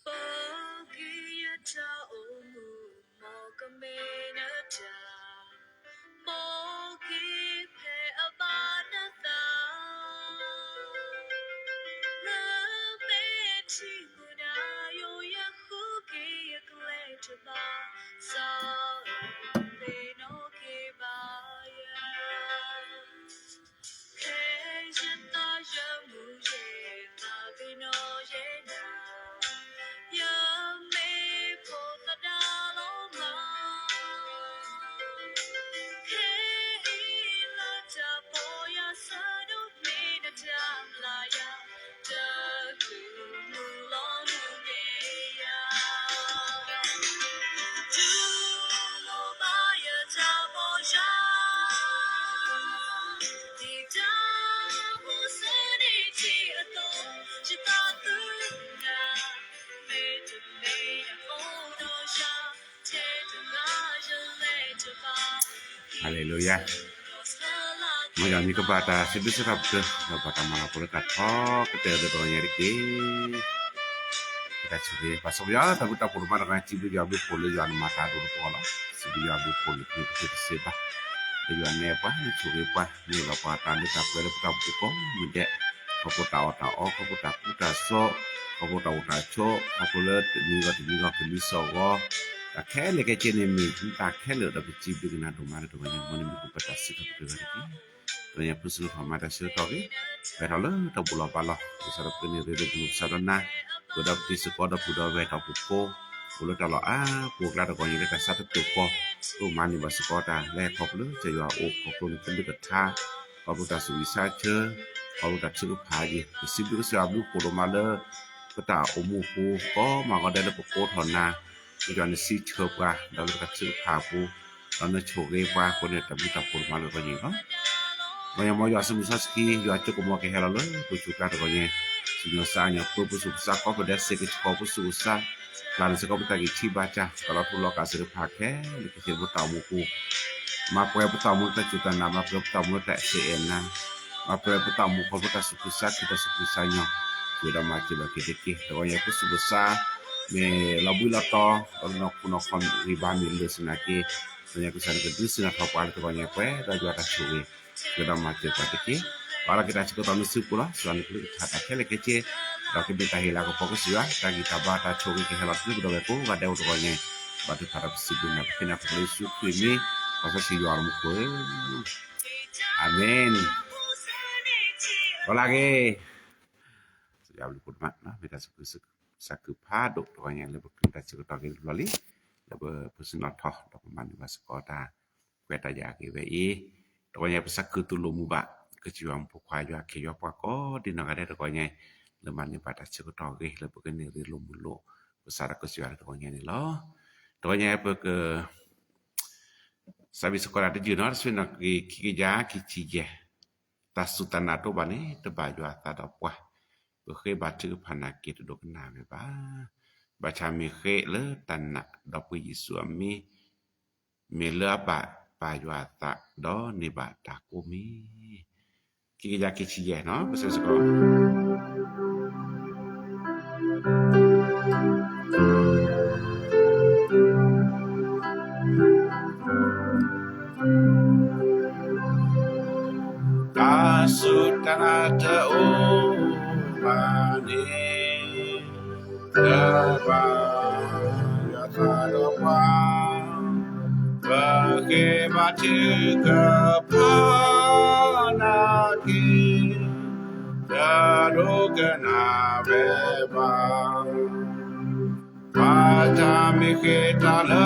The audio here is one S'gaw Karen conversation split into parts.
ပက့ၤယတၢ်အိၣ်မူ မ်ကမ့ၢ်နတၢ် မ်က့ၤဖဲအဘၣ်နသး လၢမဲာ်ထံမူဒါ ယိယဃုက့ၤယကျဲတဘၣ် စီၤပ့ၤနီၣ်က့ၤဘၣ်ယၤ ဖဲယသးယမူယဲ သးပ့ၤနီၣ်ယဲနၤ ယမ့ၢ်ဖိသဒါလီၤမး ခဲအံၤလၢတၢ်ပီၢ်ယၤ ဆၢဒိၣ်မ့ၢ်နတၢ်ဘျါယၤ တၢ်ကုၢ်မုၢ်လီၤမုၢ်န့ၣ်ယၤ တူၢ်လိာ်ဘၣ်ယတၢ်ပီၢ်ယၤ ဒ်တၢ်အိၣ်ဆၢန့ၣ်ထံအသိး ယသးသူၣ်နၤ မ့ၢ်တမ့ၢ်အအိၣ်ဒီးယၤ ထဲတဂၤယလဲၤတဘၣ် ဟါလ့လူယၤ မ်ယွၤမ့ၢ်ကဘၣ်တၢ်စံးဘျုးစံးဖှိၣ်ပတြၢၤ ဒီးဘၣ်တၢ်မၤလၤကပီၤလၢတၢ်ထီကတၢၢ်ဒီးတဂီၤညါတက့ၢ် တၢ်ဆိၣ်ဂ့ၤ ပၢ်စီဆှံယွၤ တၢ်ဘျုးတၢ်ဖှိၣ်ဒိၣ်မးတဂၤ စံးဘျုးယွၤဘျုးဖှိၣ်လၢယွၤနမၤတၢ်ဒိၣ်တပှီၤလီၤ. စံးဘျုးယွၤဘျုးဖှိၣ်လၢပှဲၤကတၢၢ်တစဲးဘၣ် လၢယွၤနဲပှၤ နဆိၣ်ဂ့ၤပှၤ နဟ့ၣ်လီၤပှၤတၢ်လၢတၢ်ပှဲၤလၢပတၢ်အိၣ်မူပူၤကိးမံၤဒဲး ခီဖျိတၢ်အီၣ်တၢ်အီ ခီဖျိတၢ်ကူတၢ်သိး ခီဖျိတၢ်အိၣ်တၢ်ဆိး ခီဖျိလၢတနံၤဂီၢ်တနံၤဂီၢ်ကလံၤစိးဂီၤ တၢ်ခဲလၢာ်ခဲဆ့န့ၣ်မ့ၢ် တၢ်ခဲလၢာ်ဒီးပစံးဘျုးကနၤဒိၣ်မးလၢတဂီၤညါ မ်နမ့ၢ်ကပၢတၢ်စံးထီၣ်ပတြၢၤတက့ၢ် တဂီၤညါဖိဆံးထီၣ်မၤတၢ်ဆၢကတီၢ်ဂ့ၤ ပှဲၤထီၣ်လၢတၢ်ဘူၣ်လီၤဘါလီၤ ကစၢ်ဒီးပကန့ၢ်ရ့လိာ်မုာ်လိာ်ပသးဒီးနၤ ပဝဲဒၣ်ပတံၤသကိးဒီးပုၢ်ဒီးဝဲၢ်ဒီးပဖိ အိၣ်လၢတၢ်လီၢ်အါပူၤအကျါတဂီၤညါလၢတၢ်ဆါတပၢၤဃီ ပမၤန့ၢ်ဘၣ်စ့ၢ်ကီးတၢ်လၢဟဲခီဖျိလၢကစၢ်ယွၤအအိၣ် ခီဖျိလၢကလုၢ်ကထါ ခီဖျိတၢ်သူၣ်ဝံၣ်သးဆၢ ခီဖျိတၢ်ထုကဖၣ်အံၤ ပစံးဘျုးကစၢ်ယွၤဘျုးဖှိၣ်ဒိၣ်မးလၢ ပတၢ်အိၣ်မူအပူၤ ကိးမးကီးဒဲးလၢပကိးထီၣ်နၤ ကစၢ်ယွၤနစံးဆၢပှၤ ဒီးလၢပတၢ်ထုကဖၣ်အပူၤ ဒီးနဆိၣ်ဂ့ၤပှၤအဃိန့ၣ် တၢ်ဘျုးတၢ်ဖှိၣ်ဒိၣ်မးလၢတဂီၤညါအံၤလီၤ. တဂီၤညါမ်ယွၤဆူမုၢ်စီဆှံ ယွၤကၠိကမီၤကဟဲလီၤလၢပဆူၣ်ကျါတဂီၤညါ ဆူညါစါညါပၢပူၤဆူၣ်ပစါ ကိးပဒဲးစ့ၢ်ကီးပူၤဆူၣ်ပစါ ပျၢ်န့ၢ်စ့ၢ်ကီးပတၢ်ဂံၢ်ထံးဘါစၢ် တၢ်လီၤထူလီၤကးသ့ၣ်တဖၣ်ခဲလၢာ်ခဲဆ့လၢပတၢ်အိၣ်မူပူၤ မၤပှဲၤပတၢ်အိၣ်မူလၢတၢ်စူၢ်တၢ်နာ် မၤပှဲၤပတၢ်အိၣ်မူလၢတၢ်အဲၣ်စ့အဲၣ်နၤ မၤပှဲၤပတၢ်အိၣ်မူခီဖျိတၢ်သူၣ်ခုသးခုတၢ်သူၣ်ခုသးညီ ဃုာ်ဒီးမၤစၢၤဘၣ်က့ၤတက့ၢ် တဂီၤညါပူၤဆူၣ်ပစါ မ့ၢ်လီၤဘှံးလီၤတီၤ ဒီးနီၢ်ခိနီၢ်ခီဂံၢ်ဘါမ့ၢ်လၢာ်ဆ့ၣ်နာ်က့ တဂီၤညါကစၢ်န့ၣ်ကဒုးဆူၣ်နၤထီၣ်ပှၤလၢတဂီၤညါပှဲၤဒီးယွၤတၢ်ဆိၣ်ဂ့ၤ ဃုာ်ဒီးမၤစၢၤပှၤတက့ၢ် ပာ်လီၤက့ၤတၢ်ဆၢကတီၢ်နစုပူၤလီၤ စှၤန့ၢ်ကလုၢ်ကထါတၢ်ခဲလၢာ်ခဲဆ့ ဒီးကမ့ၢ်တၢ်ဟ့ၣ်လၤကပီၤကစၢ်ယွၤ တၢ်ဂံၢ်တၢ်ဘါတၢ်ဆိၣ်ဂ့ၤကဟဲလီၤလၢပဒီပုၢ်ဝဲၢ်ကိးဂၤဒဲးအိၣ်တဂီၤညါ ဘၣ်ထုကဖၣ်ဒီးပစံးဘျုးနၤ ပဃ့နၤခီဖျိလၢယ့ၣ်ၡူးခရံာ်မံၤ ပှၤစီဆှံယွၤအမံၤဃိ အၤမ့ၣ် ပလၢက့ၤ ယွၤဘျုးဖှိၣ်ဒိၣ်မး မ့ၢ်တၢ်သူၣ်ခုသးခုဖးဒိၣ်တဂီၤညါလၢပဃုတၢ်ဆၢကတီၢ်က့ၤတဘျီလံ လၢပဖိဆံးနီၣ်ထီၣ် ဒီးပမၤန့ၢ်ဘၣ်စ့ၢ်ကီးတၢ်ကွဲးတၢ်ယာ်က့ၤဝဲအံၤ တဂီၤညါပသးခုသူၣ်လိာ်မုာ်ဘၣ် ကစၢ်ယွၤမုၣ်ဖိခွါယွၤခ့ယွၤပှၤကိးဒ်နီၢ်ဂၤဒဲးတဂီၤညါ လၢမၤန့ၢ်ဘၣ်တၢ်ဆၢကတီၢ်အဂ့ၢ် လၢပကန့ၢ်ရ့လိာ်မုာ်လိာ်ပသးဒီးကစၢ်ယွၤတဂီၤညါန့ၣ်လီၤ. တဂီၤညါပက စးဘံၣ်စ့ၢ်ကီးတၢ်တယုၢ်နီၤ တဆ့ၣ်နီၤက့ၤခံကယၤခံဆံယဲၢ် တၢ်စူၢ်တၢ်နာ်တအိၣ်ဘၣ်န့ၣ် တဘၣ်ယွၤအသးဒီးပှၤ ပဃ့ဘါထုကဖၣ်နာ်က့ၤတဒိကနၣ်ဝဲဘၣ်. ဘၣ်ဆၣ်မ့ၢ်ဃ့လၢတၢ်နာ်ဒီးပှၤယ့ၣ်ၡူးအမံၤ မ့ၢ်လၢအဘၣ်ယွၤအသးဒီးန့ၢ်ဘၣ်တၢ်ကိးမံၤ ခံကယၤခံဆံယဲၢ်နီၤ ပဆၢစ့ၢ်ကီး တၢ်စူၢ်တၢ်နာ်တအိၣ်ဘၣ်န့ၣ် တဘၣ်ယွၤအသးဒီးပှၤ ပဃ့ဘါထုကဖၣ်နာ်က့ၤ တဒိကနၣ်ဝဲဘၣ်. ဘၣ်ဆၣ်မ့ၢ်ဃ့တၢ်လၢ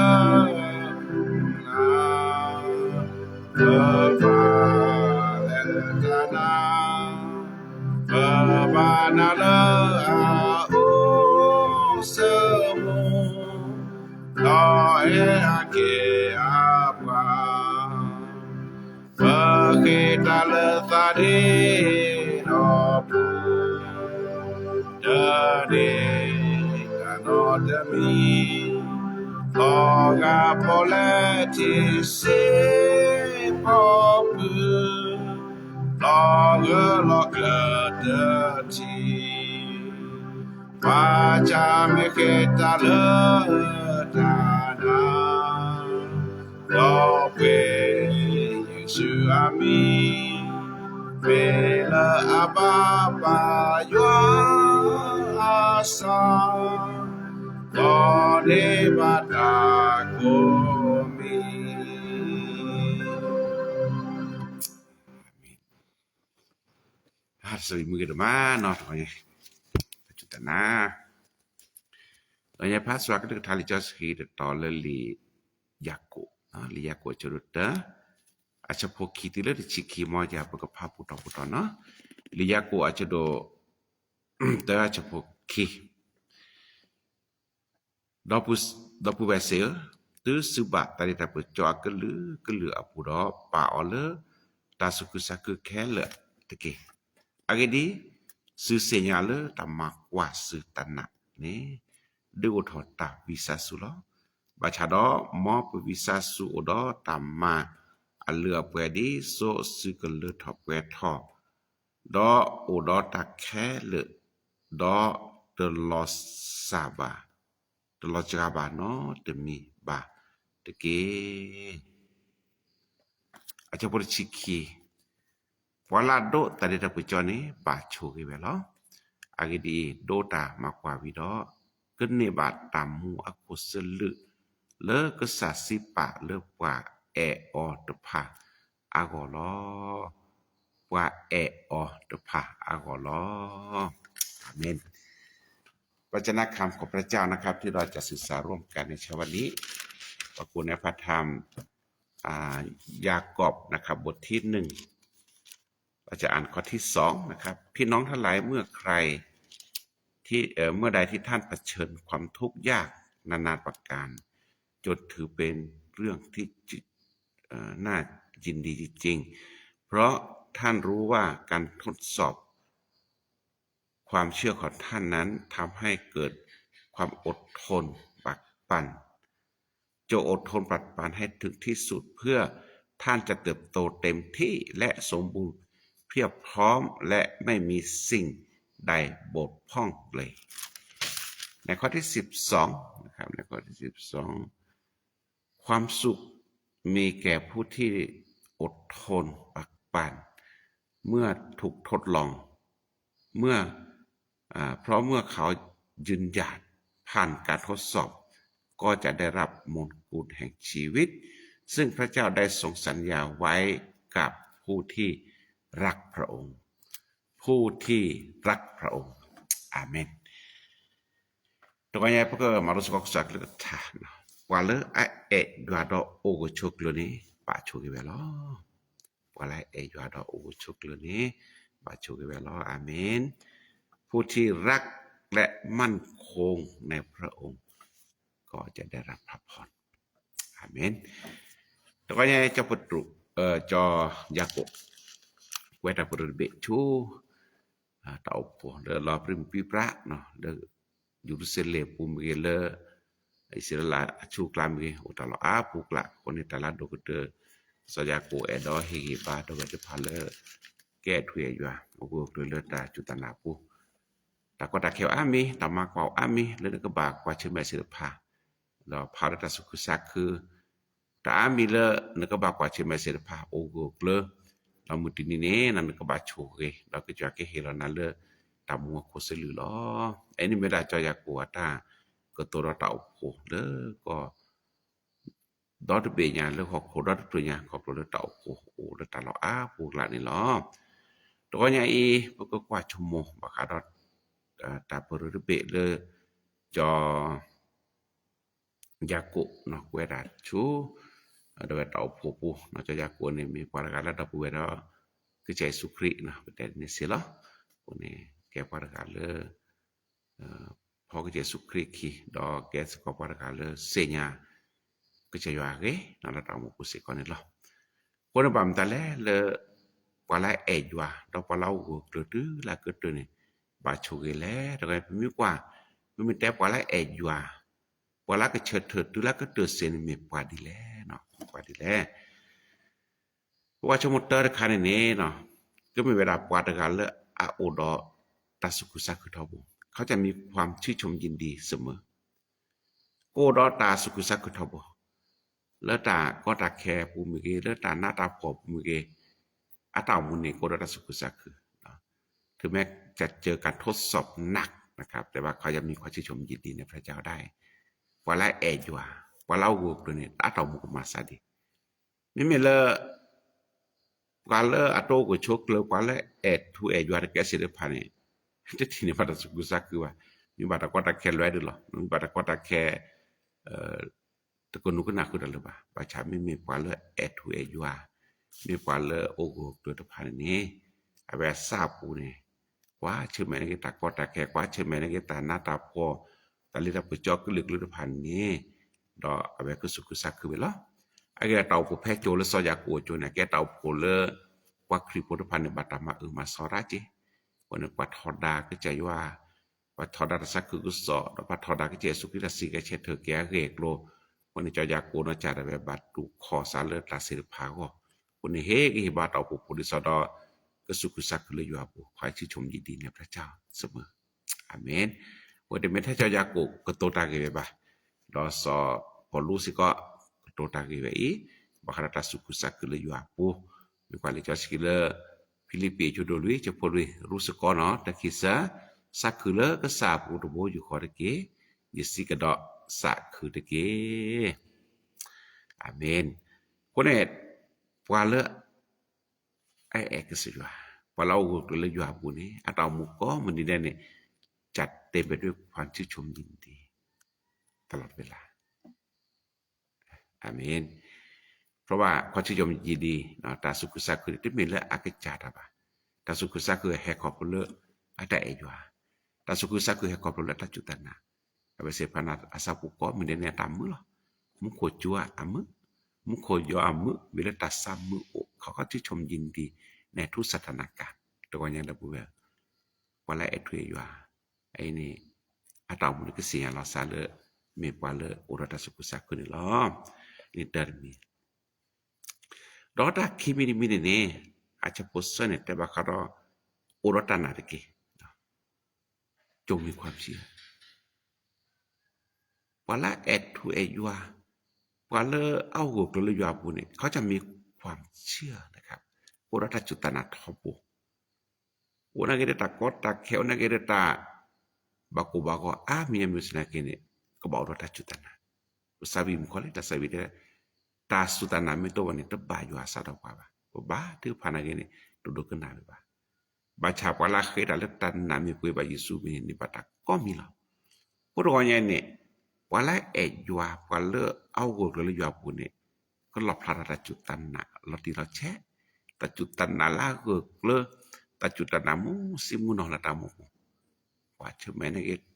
နၤ ပဘၣ်လဲၤတၢ်နၤ ပဘၣ်နၤလၢအအိၣ်ဆိးမူ ဒီးအဲၣ်အက့ၢ်အပှၤ ပဃ့တၢ်လၢသးဒ့ဒီးပူၤ တန့ၢ်တၢ်နီတ တမံၤ, လီၤဂာ်ပီၣ်လဲၣ်ထံစ့ဖီပူၤ, လီၤဂၢၢ်လီၤကျၢၤတထံၣ်, ပၢ်ကမ့ၢ်ဃ့တၢ်လၢတၢ်နၤ, ဒီးပှ့ၤယ့ၣ်ၡူးအမံၤ, မ့ၢ်လၢအဘၣ်ပၢ်ယွၤအစီၤ, ဒီးန့ၢ်ဘၣ်တၢ်ကိးမံၤ. တၢ်ဆိၣ်ဂ့ၤမုၢ်ဂ့ၤဒိၣ်မးနီၤ, တဂီၤညါ, ပစူၢ်တၢ်နၤ, တဂီၤညါဖးစှၤကလုၢ်ကထါလံာ်စီဆှံတတီၤလၢလံာ်ယၤကိာ်, လံာ်ယၤကိာ်အဆၢဒိၣ်တၢ, အဆၢဖိခံတုၤလၢတဆံခံ, မ်ယၤပကဖးပူၤတီၤပူၤတီၤနီၤ, လံာ်ယၤကိာ်အဆၢဒိၣ်တၢ အဆၢဖိခံ ဒီပုၢ်ဝဲၢ်သ့ၣ်ဧၢ, သုစုဘၣ်တၢ်ဒဲးတၢ်ပၢၢ်ကၠီအကလုာ်ကလုာ်အပူၤဒီး ပာ်အီၤလၢတၢ်သူၣ်ခုသးခုခဲလၢာ်တက့ၢ်. အဂ့ၢ်ဒ်အံၤ, သုသ့ၣ်ညါလၢတၢ်မၤကွၢ်သုတၢ်နာ်န့ၣ် ဒုးအိၣ်ထီၣ်တၢ်ဝံသးစူၤလီၤ. ဘၣ်ဆၣ်ဒီး မ်ပဝံသးစူၤအိၣ်ဒီးတၢ်မၤအလၢအပှဲၤဒ်သိးသုကလၢထီၣ်ပှဲၤထီၣ် ဒီးအိၣ်ဒီးတၢ်ခဲလၢာ်, ဒီးတလီၤစှၤဘၣ်, တလီၤစှၤဘၣ်နီတမံၤဘၣ်တက့ၢ်. အဆၢဖိတဆံခံ, ပှၤလၢအဒိးတၢ်ဒဲးတၢ်ပၢၢ်ကၠီန့ၣ် ဘၣ်ဆိၣ်ဂ့ၤဝဲလီၤ. အဂ့ၢ်ဒ်အံၤ, ဒိးတၢ်မၤကွၢ်ဝံၤဒီး ကန့ၢ်ဘၣ်တၢ်မူအခိၣ်သလုး လၢကစၢ်စံးပာ်လၢပှၤအဲၣ်အီၤတဖၣ်အဂီၢ်လီၤ. ပှၤအဲၣ်အီၤတဖၣ်အဂီၢ်လီၤ. အၤမ့ၣ်. พระเจ้านะ คำของพระเจ้านะครับ ที่เราจะศึกษาร่วมกันในเช้าวันนี้ ปรากฏในพระธรรม อ่า ยากอบนะครับ บทที่หนึ่ง เราจะอ่านข้อที่สอง นะครับ พี่น้องทั้งหลาย เมื่อใครที่ เอ่อ เมื่อใดที่ท่านเผชิญความทุกข์ยากนานาประการ จนถือเป็นเรื่องที่ เอ่อ น่ายินดีจริงๆ เพราะท่านรู้ว่าการทดสอบความเชื่อของท่านนั้นทำให้เกิดความอดทนปักปั่น จงอดทนปักปั่นให้ถึงที่สุด เพื่อท่านจะเติบโตเต็มที่และสมบูรณ์เพียบพร้อม และไม่มีสิ่งใดบกพร่องเลย ในข้อที่สิบสอง นะครับ ในข้อที่สิบสอง ความสุขมีแก่ผู้ที่อดทนปักปั่น เมื่อถูกทดลอง เมื่อ อ่า เพราะเมื่อเขายืนหยัดผ่านการทดสอบ ก็จะได้รับมงกุฎแห่งชีวิต ซึ่งพระเจ้าได้ทรงสัญญาไว้กับผู้ที่รักพระองค์ ผู้ที่รักพระองค์ อาเมน. တဂီၤညါ ပကမၤလိစ့ၢ်ကီးကစၢ်ကလုၢ်ကထါ, ပှၤလၢအအဲၣ်ယွၤဒီးအိၣ်ဂၢၢ်ဆိးကျၢၤန့ၣ် ဘၣ်ဆိၣ်ဂ့ၤဝဲလီၤ. ပှၤလၢအအဲၣ်ယွၤဒီးအိၣ်ဂၢၢ်ဆိးကျၢၤန့ၣ် ဘၣ်ဆိၣ်ဂ့ၤဝဲလီၤ. အၤမ့ၣ်. ผู้ที่รักและมั่นคงในพระองค์ ก็จะได้รับพระพร อาเมน. တဂီၤညါ ကၠီပတြူး ကၠီယၤကိာ် ကွဲးတၢ်ပရၢတဘ့ၣ်ဆူ တၢ်အိၣ်ဖှိၣ်လၢလီၤပြံမုၢ်ပြံပြါ လၢယရူၤၡလ့ၣ်ပူၤမ့ၢ်ဂ့ၤ လၢအံၣ်စရ့လးအဆူၣ်ကျါမ့ၢ်ဂ့ၤ အိၣ်တၢ်လီၢ်အါပူၤကျါ အဃိန့ၣ်တၢ်လၢအဒိၣ်ကတၢၢ် စီၤယၤကိာ်အဲၣ်ဒိးဟ့ၣ်ဂံၢ်ဘါဒီပုၢ်ဝဲၢ်တဖၣ်လၢ ကဲအထွံၣ်အယွၤ အိၣ်ဂၢၢ်အိၣ်ကျၢၤလၢတၢ်စူၢ်တၢ်နာ်အပူၤ တၢ်ကီတၢ်ခဲအါမံၤ တၢ်မၤကွၢ်အါမံၤ လၢနကဘၣ်ကွၢ်ဆၢၣ်မဲာ်သ့ၣ်တဖၣ် ဒီးဖးဒီးတၢ်သူၣ်ခုသးခု တၢ်အါမံၤလၢနကဘၣ်ကွၢ်ဆၢၣ်မဲာ်သ့ၣ်တဖၣ် အိၣ်ဂၢၢ်အိၣ်ကျၢၤ ဒီးမုၢ်တနံၤန့ၣ် နကဘၣ်ဆိၣ်ဂ့ၤ ဒီးကစၢ်ကဟ့ၣ်လီၤနၤလၢတၢ်မူအခိၣ်သလုးလီၤ. အန့ၣ်မ့ၢ်ဒၣ်ကၠီယၤကိာ်အတၢ်ကတိၤဒီးတၢ်အိၣ်ဖှိၣ်လၢကီၢ် ဒီတဘ့ၣ်ညါ လၢဟီၣ်ခိၣ်ဒီတဖျၢၣ်ညါ ခီဖျိလၢတၢ်အိၣ်ဖှိၣ်အိၣ်လၢတၢ်လီၢ်အါပူၤကျါန့ၣ်လီၤ. တဂီၤညါအံၤ ပကကွၢ်ဆိကမိၣ်ဘၣ်ဃးဒီး တၢ်ပရၢတဘ့ၣ်လၢ ကၠီ ယၤကိာ် ကွဲးတၢ်ဆူ ဒီပုၢ်ဝဲၢ်တၢ်အိၣ်ဖှိၣ်ပူၤ ကၠီယၤကိာ်န့ၣ်မ့ၢ်ပှၤတဂၤလၢဒီပုၢ်ဝဲၢ်ဒီး ကစၢ်ယ့ၣ်ၡူးခရံာ် ပတဲန့ၣ်စ့ၢ်လီၤ. အဃိန့ၣ် ကဲပှၤတဂၤလၢ ဖီကစၢ်ယ့ၣ်ၡူးခရံာ်အခံ ဒီးကဲစ့ၢ်ကီးပှၤတဂၤလၢသ့ၣ်ညါ ကစၢ်ယွၤအဂ့ၢ် လၢတၢ်အိၣ်မူပူၤစ့ၢ်ကီးန့ၣ်လီၤ. အဃိန့ၣ်ဘၣ်မတၤလဲၣ်လၢ ပှၤလၢအအဲၣ်ယွၤ ဒီးပှၤလၢအအိၣ်ဂၢၢ်ကျၢၤတုၤလၢအကတၢၢ်န့ၣ် ဘၣ်ဆိၣ်ဂ့ၤလဲၣ်. တဂၤပမ့ၢ်ကွၢ် မ့မ့ၢ်တဲပှၤလၢအဲၣ်ယွၤ, ပှၤလၢကဆၢထၢၣ်တုၤလၢကတၢၢ်စ့န့ၣ်မ့ၢ်ပှၤဒ်လဲၣ်, မ့ၢ်ပှၤဒ်လဲၣ်. ပဝဲဆိကမိၣ်တၢ်တခါန့ၣ်န့ၣ်, ကမ့ၢ်ဝဲဒၣ်ပှၤတဂၤလၢအအိၣ်ဒီးတၢ်သူၣ်ခုသးခုထီဘိ, เขาจะมีความชื่นชมยินดีเสมอ ကအိၣ်ဒီးတၢ်သူၣ်ခုသးခုထီဘိ လၢတၢ်ကီတၢ်ခဲပူၤမ့ၢ်ဂ့ၤ, လၢတၢ်နးတၢ်ဖှီၣ်ပူၤမ့ၢ်ဂ့ၤ, အတၢ်အိၣ်မူန့ၣ် ကအိၣ်ဒီးတၢ်သူၣ်ခုသးခု, ถึงแม้จะเจอการทดสอบหนักนะครับ แต่ว่าเขายังมีความชื่นชมยินดีในพระเจ้าได้ ပှၤလၢအအဲၣ်ယွၤ, ပှၤလၢအဂၢၢ်ကျၢၤန့ၣ် အတၢ်အိၣ်မူကမၤစၢ်ဒံး, မ့မ့ၢ်လၢ ပှၤလၢအတအိၣ်ဂၢၢ်ဆိးကျၢၤ ပှၤလၢအဲၣ်ထူအဲၣ်ယွၤတကဲစ့ၢ်တဖၣ်န့ၣ်, တထံၣ်န့ၢ်ဘၣ်တၢ်သူၣ်ခုသးခုဘၣ်, မ့ၢ်ဘၣ်တၢ်ကီတၢ်ခဲလွဲဒၣ်လီၤ, မ့ၢ်ဘၣ်တၢ်ကီတၢ်ခဲ တကနူၤကနၣ်ဃုာ်တၢ်လၢၤဘၣ်. ဘၣ်ဆၣ်မ့မ့ၢ်ပှၤလၢအဲၣ်ထူအဲၣ်ယွၤ, မ့ၢ်ပှၤလၢအအိၣ်ဂၢၢ်ကျၢၤတဖၣ်န့ၣ်န့ၣ်, အဝဲအသးအပူၤန့ၣ်, ကွၢ်ဆၢၣ်မဲာ်န့ၢ်က့ၤတၢ်ကီတၢ်ခဲ, ကွၢ်ဆၢၣ်မဲာ်န့ၢ်က့ၤတၢ်နးတၢ်ဖှီၣ်, တၢ်လ့တၢ်ပစီကလုာ်ကလုာ်တဖၣ်န့ၣ်န့ၣ်, ဒီးအဝဲကသူၣ်ခုသးခုဝဲလီၤ. အဂ့ၢ်ဒ်အံၤ တၢ်အိၣ်ဖှိၣ်ဖဲကၠိလၢစီၤယၤကိာ်အကၠိန့ၣ် ကဲတၢ်အိၣ်ဖှိၣ်လၢ ပှၤခရံာ်ဖိတဖၣ်န့ၣ် ဘၣ်တၢ်မၤအၢမၤသီတၢ်က့ၢ်, အဃိန့ၣ် ပှၤထီဒါကစၢ်ယွၤ ပှၤထီဒါတၢ်သးခုကစီၣ် ဒီးပှၤထီဒါကစၢ်ယ့ၣ်ၡူးခရံာ်တၢ်စံၣ်ကဲၤဆဲးထၢၣ်က့ၤအဂ့ၢ်အကျိၤ, အဃိန့ၣ် စီၤယၤကိာ်နီၢ်ကစၢ်ဒၣ်ဝဲဘၣ်တူၢ်ခီၣ်စးလၢတၢ်သ့ၣ်တဖၣ်အဂီၢ်, အဃိန့ၣ် ဟ့ၣ်ဂံၢ်ဟ့ၣ်ဘါတၢ်အိၣ်ဖှိၣ်ဖိဒ်သိးဒီး ကသူၣ်ခုသးခုလၢယွၤအပူၤ, ความชื่นชมยินดีในพระเจ้าเสมอ အၤမ့ၣ်. အဃိတမ့ၢ်ထဲစီၤယၤကိာ်ကတိၤတၢ်ဂ့ၢ်ဝဲဘၣ်, ဒီးစီၤပီလူးစ့ၢ်ကီး ကတိၤတၢ်ဂ့ၢ်ဝဲအံၤ, ဘၣ်ဃးဒီးတၢ်သူၣ်ခုသးခုလၢယွၤအပူၤ, မ့ၢ်ကွၢ်လံာ်စီဆှံလၢ ဖံလံးပံး အဆၢဒိၣ်လွံၢ် ဆၢဖိလွံၢ် ရူၢ်စ့ၢ်ကီးနီၤ တၢ်ခံစၢ, သးခုလၢကစၢ်အပူၤတဘိယူၢ်ဃီတက့ၢ်, ယစံးကဒီးသးခုတက့ၢ်. အၤမ့ၣ်. အဃိန့ၣ် ပှၤလၢ အအဲၣ်ကစၢ်ယွၤ, ပှၤလၢအအိၣ်ဂၢၢ်ကျၢၤလၢယွၤအပူၤန့ၣ် အတၢ်အိၣ်မူကိးမုၢ်နံၤဒဲးန့ၣ် จะเต็มไปด้วยความชื่นชมยินดี ตลอดเวลา အၤမ့ၣ်. เพราะว่าความชื่นชมยินดี တၢ်သူၣ်ခုသးခုန့ၣ် တမ့ၢ်လၢအကစၢ်တၢ်ဘၣ်. တၢ်သူၣ်ခုသးခုဟဲခီဖျိလၢအတၢ်အဲၣ်ယွၤ, တၢ်သူၣ်ခုသးခုဟဲခီဖျိလၢအတၢ်စူၢ်တၢ်နာ်, အဝဲသ့ၣ်တဖၣ်န့ၣ် အသးပူၤကိးမုၢ်နံၤဒဲးန့ၣ် အတၢ်မုာ်လီၤ. မူခိၣ်ကၠိအမုာ်, မူခိၣ်ယွၤအမုာ်, မ့ၢ်လၢတၢ်သးမုာ်အိၣ်, เขาก็ชื่นชมยินดีในทุกสถานการณ์ တဂီၤညါလၢပဝဲ ပှၤလၢအအဲၣ်ထူအဲၣ်ယွၤ အအံၤန့ၣ် အတၢ်အိၣ်မူန့ၣ်ကသ့ၣ်ညါလီၤသးလၢ မ့ၢ်ပှၤလၢအိၣ်ဒီးတၢ်သူၣ်ခုသးခုန့ၣ်လီၤ. န့ၣ်တၢ်တမံၤ, ဒီးတၢ်ခံမံၤတမံၤန့ၣ်န့ၣ် အဆၢဖိသၢန့ၣ် တဲဘၣ်ဃးဒီး အိၣ်ဒီးတၢ်နာ်တက့ၢ်. ကြုံမံခွါမဆံး ပှၤလၢအအဲၣ်ထူအဲၣ်ယွၤ, ပှၤလၢအအိၣ်ဂၢၢ်ကျၢၤလၢယွၤအပူၤန့ၣ် เขาจะมีความเชื่อนะครับ အိၣ်ဒီးတၢ်စူၢ်တၢ်နာ်ထီဘိ, အိၣ်နာ်က့ဒီးတၢ်ကီတၢ်ခဲ, အိၣ်နာ်က့ဒီးတၢ် ဘၣ်ကိၢ်ဘၣ်ဂီၤအါမံၤအါမံၤစ့ၢ်နာ်က့န့ၣ် ကဘၣ်အိၣ်ဒီးတၢ်စူၢ်တၢ်နာ်. ပစၢ်ဝံၤမုၣ်ခီလံ တၢ်စၢ်ဝံၤတဲ တၢ်စူၢ်တၢ်နာ်မ့ၢ်တအိၣ်ဘၣ်န့ၣ် တဘၣ်ယွၤအသးဒီးပှၤဘၣ်. ပဘၣ်သ့ၣ်တဖၣ်နာ်က့န့ၣ် တဒိကနၣ်ဝဲဘၣ်. ဘၣ်ဆၣ်ပှၤလၢအဃ့တၢ်လၢတၢ်နာ်မ့ၢ်ပှဲၤဘၣ်ယ့ၣ်ၡူးမ့ၢ်န့ၣ် န့ၢ်ဘၣ်တၢ်ကိးမံၤလီၤ. အဃိတဂီၤညါအံၤန့ၣ် ပှၤလၢအအဲၣ်ယွၤ ပှၤလၢအအိၣ်ဂၢၢ်ကျၢၤလၢယွၤအပူၤန့ၣ် ကလီၣ်ဖျါထီၣ်တၢ်စူၢ်တၢ်နာ်လီၤတံၢ်လီၤဆဲး, တၢ်စူၢ်တၢ်နာ်လၢအဂၢၢ်ကျၢၤ, တၢ်စူၢ်တၢ်နာ်မူဆံမူနီၤလၢတၢ်မူပူၤ, ကွၢ်ဆၢၣ်မဲာ်န့ၣ်က့ၤ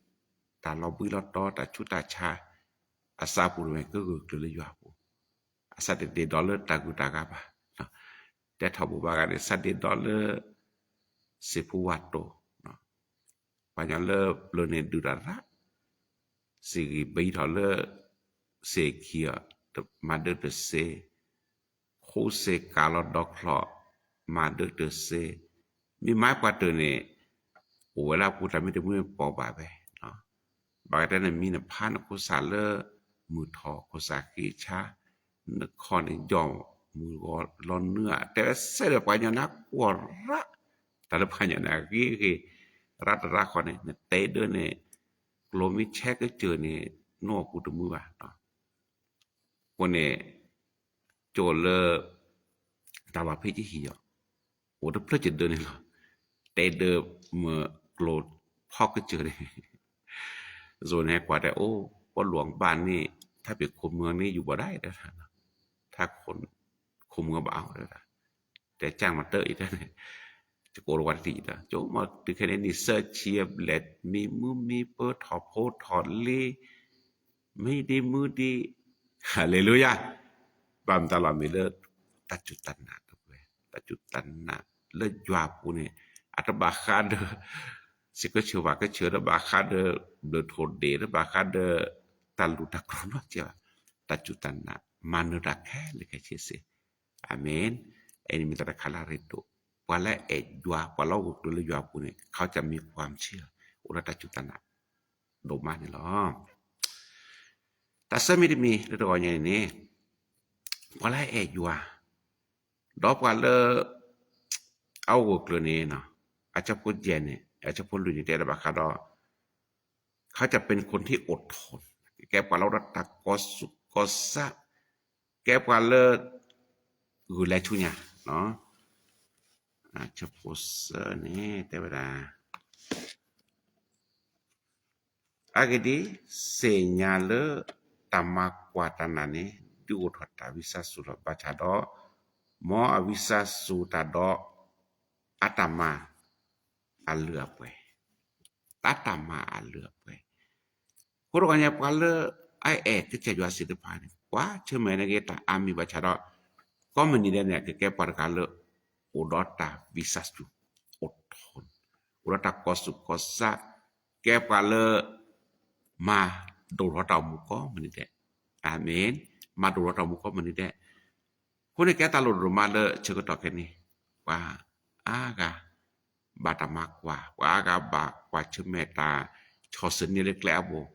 တၢ်လီၤဘှံးလီၤတီၤ တၢ်ဆူးတၢ်ဆါ, အသးပူၤတဝဲကဂၢၢ်ကျၢၤလၢယွၤအပူၤ, အသးတဒ့ဒီးလၢတၢ်ဂုၤတၢ်ဂၤဘၣ်. တဲထီၣ်ဘိးဘၣ်ဂၤန့ၣ် သးဒ့ဒီးလၢ စ့ၢ်ဖိဝါတိၤ, ပှၤကညီလၢပျၢၤန့ၣ်ဒုၣ်တၢ်ရၣ်, စ့ၢ်ဂံၢ်ဘံထီၣ်လၢ စ့ၢ်ခံအီၤ မၤဒၢတစ့, ဃိစ့ၢ်ကးလီၤဒီချီၣ် မၤဒၢတစ့, မ့ၢ်မၤပှၤတၢၢ်န့ၣ် အိၣ်ဝဲလၢအပူၤတၢ်မ့ၢ်တမုာ်ပိာ်ဘၣ်ဝဲ, ဘၣ်ကတဲန့ၣ် မံနဖါနခိၣ်သၣ်လၢ မုၢ်ထီၣ်ခိၣ်သၣ်ဃ့ဆါ, နခီၣ်န့ၣ်ယီၢ်မုၢ်ဂီၤလီၤနုာ်ဧါ, တဲဝဲစဲဒီးပှၤကညီန့ၣ်ကွၢ်ရၣ်, တၢ်လၢပှၤကညီန့ၣ်အဂ့ၤဂ့ၤ, ရၣ်တရၣ်ဃီန့ၣ် နတဲဒၢန့ၣ် ကျိမ့ၢ်ဆဲကစၢၢ်န့ၣ် နအိၣ်ပူၤတမုာ်ဘၣ်. အဃိန့ၣ် ကၠိလၢ တၢ်လီၢ်ဖဲကဟံၣ်အီၤ အိၣ်တဖျၢၣ်ကဒၢန့ၣ်လီၤ. တဲဒၢမ့ၢ်ကျိဖီကစၢၢ်န့ၣ် ယိၤန့ၣ်ကွၢ်တဲအိၣ် ပီၣ်လူၣ်အဘၣ်န့ၣ် ထါပ့ၤခိၣ်မုၢ်န့ၣ်ယူၤဘၣ်ဒၣ်အံၤတၢ်, ထါခိၣ်မုၢ်ဘၣ်အီၤတၢ်, တဲကၢ်မၤတၢ်အံၤတၢ်န့ၣ်, ယကိးလီၤဝဲတထံၣ်အံၤတၢ်, ကၠိမ့ၢ်တုၤခဲန့ၣ် နံၣ်သၢဆံအဘျဲၣ် မံမုၢ်မံပၢၢ်ထီၣ်ဖိထီၣ်လံၤ မံဒံမုၢ်ဒံ, ဟၤလ့လူယၤ, ဘၣ်မတၤလီၤမ့ၢ်လၢ တၢ်စူၢ်တၢ်နာ်တဝဲ, တၢ်စူၢ်တၢ်နာ်လၢယွၤအပူၤန့ၣ် အတဘၣ်ဃးဒီး စံးကၢဆၢဝၤကၢဆၢဒီးဘၣ်ဃးဒီး ဘျုးထိၣ်ဒ့ၣ် ဒီးဘၣ်ဃးဒီး တၢ်လူၢ်တၢ်ကြီနီတကဲဘၣ်, တၢ်စူၢ်တၢ်နာ် မၤနၢၤတၢ်ခဲလၢာ်ခဲဆ့စ့ၢ်, အၤမ့ၣ်. အန့ၣ်မ့ၢ်တၢ်တခါလၢအရ့ဒိၣ်, ပှၤလၢအအဲၣ်ယွၤ ပှၤလၢအဂၢၢ်ကျၢၤလၢယွၤအပူၤန့ၣ် ခီကမံကွၢ်ဆၢ အိၣ်ဒီးတၢ်စူၢ်တၢ်နာ် ဒိၣ်မးန့ၣ်လီၤ. တၢ်ဆၢမံၤတမံၤလၢတဂီၤညါန့ၣ်န့ၣ်, ပှၤလၢအအဲၣ်ယွၤ ဒီးပှၤလၢ အအိၣ်ဂၢၢ်ကျၢၤန့ၣ်, အဆၢဖိယဲၢ်န့ၣ် အဆၢဖိလွံၢ်န့ၣ် တဲဒၣ်ဘၣ်ဃးဒီး ခီကပ့ၤနခိၣ်ထံအိၣ်ထီၣ်, ကဲပှၤလၢအိၣ်ဒီးတၢ်ကီၢ်ဆူၣ်ကီၢ်ဆၣ်, ကဲပှၤလၢ ဂုာ်လဲၤဆူညါ, ဆၢဖိသၢန့ၣ် တဲဝဲဒၣ် အဂ့ၢ်ဒ်အံၤ, သ့ၣ်ညါလၢတၢ်မၤကွၢ်တၢ်နာ်န့ၣ် ဒုးအိၣ်ထီၣ်တၢ်ဝံသးစူၤလီၤ. ဘၣ်ဆၣ်ဒီး မ်အဝံသးစူၤတၢ်ဒီး အတၢ်မၤအလုၢ်အပှ့ၤ, တၢ်တၢ်မၤအလုၢ်အပှ့ၤ, အဃိတဂီၤညါ ပှၤလၢအအဲၣ်ကစၢ်ယွၤသ့ၣ်တဖၣ်န့ၣ် ကွၢ်ဆၢၣ်မဲာ်န့ၢ်က့ၤတၢ်အါမံၤ ဘၣ်ဆၣ်ဒီး ကိးမုၢ်နံၤဒဲးန့ၣ် ကကဲပှၤတဂၤလၢ အိၣ်ဒီးတၢ်ဝံသးစူၤ အိၣ်ထီၣ်, အိၣ်ဒီးတၢ်ကီၢ်ဆူၣ်ကီၢ်ဆၣ်, ကဲပှၤလၢ မၤဒိၣ်ထီၣ်တၢ်အိၣ်မူကိးမုၢ်နံၤဒဲး, အၤမ့ၣ်, မၤဒိၣ်ထီၣ်တၢ်အိၣ်မူကိးမုၢ်နံၤဒဲး. အဃိန့ၣ် ကဲတၢ်လိၣ်ဒိၣ်မးလၢဆၢကတီၢ်ခဲအံၤန့ၣ်, ပှၤအါဂၤ ဘၣ်တၢ်မၤကွၢ်, ပှၤအါဂၤဘၣ်ကွၢ်ဆၢၣ်မဲာ်တၢ်ဆီၣ်ဆၢန့ၢ်လၢကျဲအဘိ တ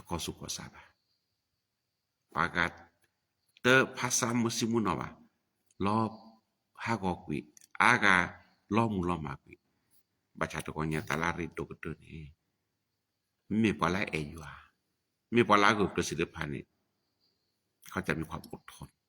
ကီၢ်ဆူၣ်ကီၢ်ဆၣ်ဘၣ်. ပှၤဂၤ တဖးဆါမုၢ်ဆ့ၣ်မုၢ်နီၢ်ဘၣ်, လီၤဟးဂီၤကွံာ်, အါဂၤ လီၤမုၢ်လီၤမၢ်ကွံာ်, ဘၣ်ဆၣ်တဂီၤညါတၢ်လၢအရ့ဒိၣ်ကတၢၢ်န့ၣ် မ့ၢ်ပှၤလၢအအဲၣ်ယွၤ, မ့ၢ်ပှၤလၢအဂၢၢ်ကျၢၤသ့ၣ်တဖၣ်န့ၣ် ခီတၢ်မ့ၢ်ပှၤအိၣ်ထီၣ်,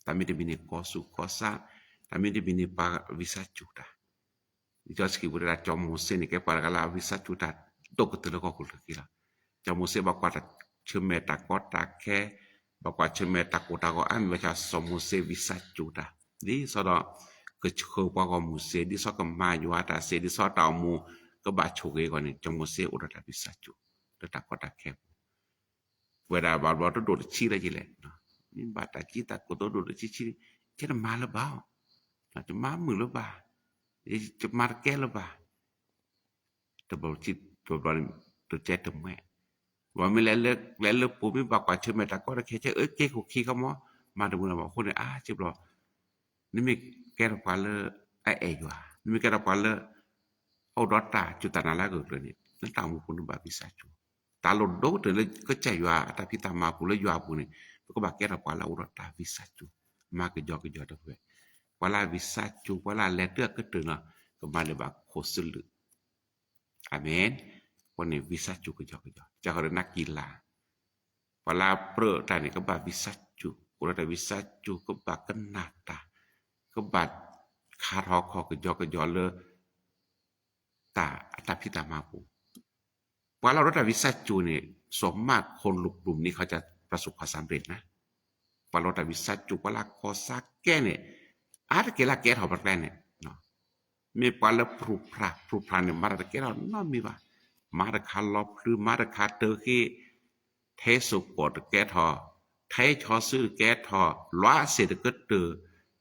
တၢ်မ့ၢ်တမံၤန့ၣ် ကီၢ်ဆူၣ်ကီၢ်ဆၣ်, တၢ်မ့ၢ်တမံၤန့ၣ် ပှၤဝံသးစူၤတၢ်, လံာ်စီဆှံပူၤတဲဒၣ် စီၤမိၤၡ့န့ၣ် ကဲပှၤတဂၤလၢအဝံသးစူၤတၢ်ဒိၣ်ကတၢၢ်လၢဟီၣ်ခိၣ်ချၢအံၤလီၤ. စီၤမိၤၡ့ဘၣ်ကွၢ်ဆၢၣ်မဲာ်တၢ်ကီတၢ်ခဲ, ဘၣ်ကွၢ်ဆၢၣ်မဲာ်တၢ်ကိၢ်တၢ်ဂီၤအါမံၤ ဘၣ်ဆၣ်စီၤမိၤၡ့ဝံသးစူၤတၢ်, ဒ်သိးဒီး ကဆှၢပှၤဂီၢ်မုၢ်စ့, ဒ်သိးကမၤယွၤတၢ်စ့, ဒ်သိးတၢ်အိၣ်မူ ကဘၣ်ဆိၣ်ဂ့ၤအဂီၢ်န့ၣ် စီၤမိၤၡ့အိၣ်ဒီးတၢ်ဝံသးစူၤ လၢတၢ်ကီတၢ်ခဲအပူၤ ပဝဲဒၣ်ဘၣ်ဘျီတဒိၣ်တဆံးလၢယလဲၣ်, မ့ၢ်ဘၣ်တၢ်ကံတၢ်ကိၢ်တဒိၣ်တဆံးဆံး, ယတမၤလၢၤဘၣ်, ယမၤမုာ်လၢၤဘၣ်, ယမၤတကဲလၢၤဘၣ်, တဘျီတဘျီန့ၣ် တကဲတမှဲ, ဘၣ်မ့ၢ်လဲၤလၢပူၤ မ့ၢ်ဘၣ်ကွၢ်ဆၢၣ်မဲာ်တၢ်ကီတၢ်ခဲ ကဲအၢက့ခိၣ်ခံခီမီ, မၤတမုာ်လၢၤဘၣ်အဃိန့ၣ် အါစ့ၢ်ဘျီ နမ့ၢ်ကဲထီၣ်ပှၤလၢအအဲၣ်ယွၤ, နမ့ၢ်ကဲထီၣ်ပှၤလၢ အိၣ်ဒီးတၢ်စူၢ်တၢ်နာ်လၢအဂၢၢ်ကျၢၤန့ၣ် နတၢ်အိၣ်မူပူၤနဘၣ်ဝံသးစူၤ, တၢ်လိၣ်ဒိၣ်ကတၢၢ်လၢကစၢ်ယွၤအတၢ်ဖံးတၢ်မၤပူၤလၢယွၤအပူၤန့ၣ် ပကဘၣ်ကဲထီၣ်ပှၤလၢအအိၣ်ဒီးတၢ်ဝံသးစူၤ, မၤကယီကယီတဖၣ်, ပှၤလၢအဝံသးစူၤ ပှၤလၢအလဲၤတၢ်အကတၢၢ်န့ၣ် ကမၤလၢၤဘၣ်ခိၣ်စလုး အၤမ့ၣ်, အဃိန့ၣ် ဝံသးစူၤကယီကယီ, ကဃီဒီးနၢ်ကံလၤ, ပှၤလၢအပြၢတၢ်န့ၣ် ကဘၣ်ဝံသးစူၤ, အိၣ်ဒီးတၢ်ဝံသးစူၤ ကဘၣ်ကနၣ်တၢ်, ကဘၣ်ခါထီၣ်ခီၣ်ကယီကယီလၢ တၢ်အတၢ်ဖံးတၢ်မၤပူၤ, ပှၤလၢအအိၣ်ဒီးတၢ်ဝံသးစူၤန့ၣ် စီၤမၢ်ခိၣ်လူၤပျုၢ်မနံၤခီ ပှၤစူၢ်ခီၣ်စၢ်ဘြ့ၣ်န့ၣ် ပှၤလၢတၢ်ဝံသးစူၤ ပှၤလၢကီၢ်စၢ်ကဲန့ၣ် အါတက့ၢ်လၢကဲထီၣ်ပကျဲန့ၣ်, မ့ၢ်ပှၤလၢဖြူၣ်ဖြၣ် ဖြူၣ်ဖြၣ်န့ၣ် မၤတၢ်တကဲထီၣ်နီတမံၤဘၣ်, မၤတခါလီၤဖျုး မၤတခါတၢ်ဃ့, ထဲစိာ်ကွီၢ်တကဲထီၣ်, ထဲဆီဆူတကဲထီၣ်, လွးစ့ၣ်တကတၢၢ်,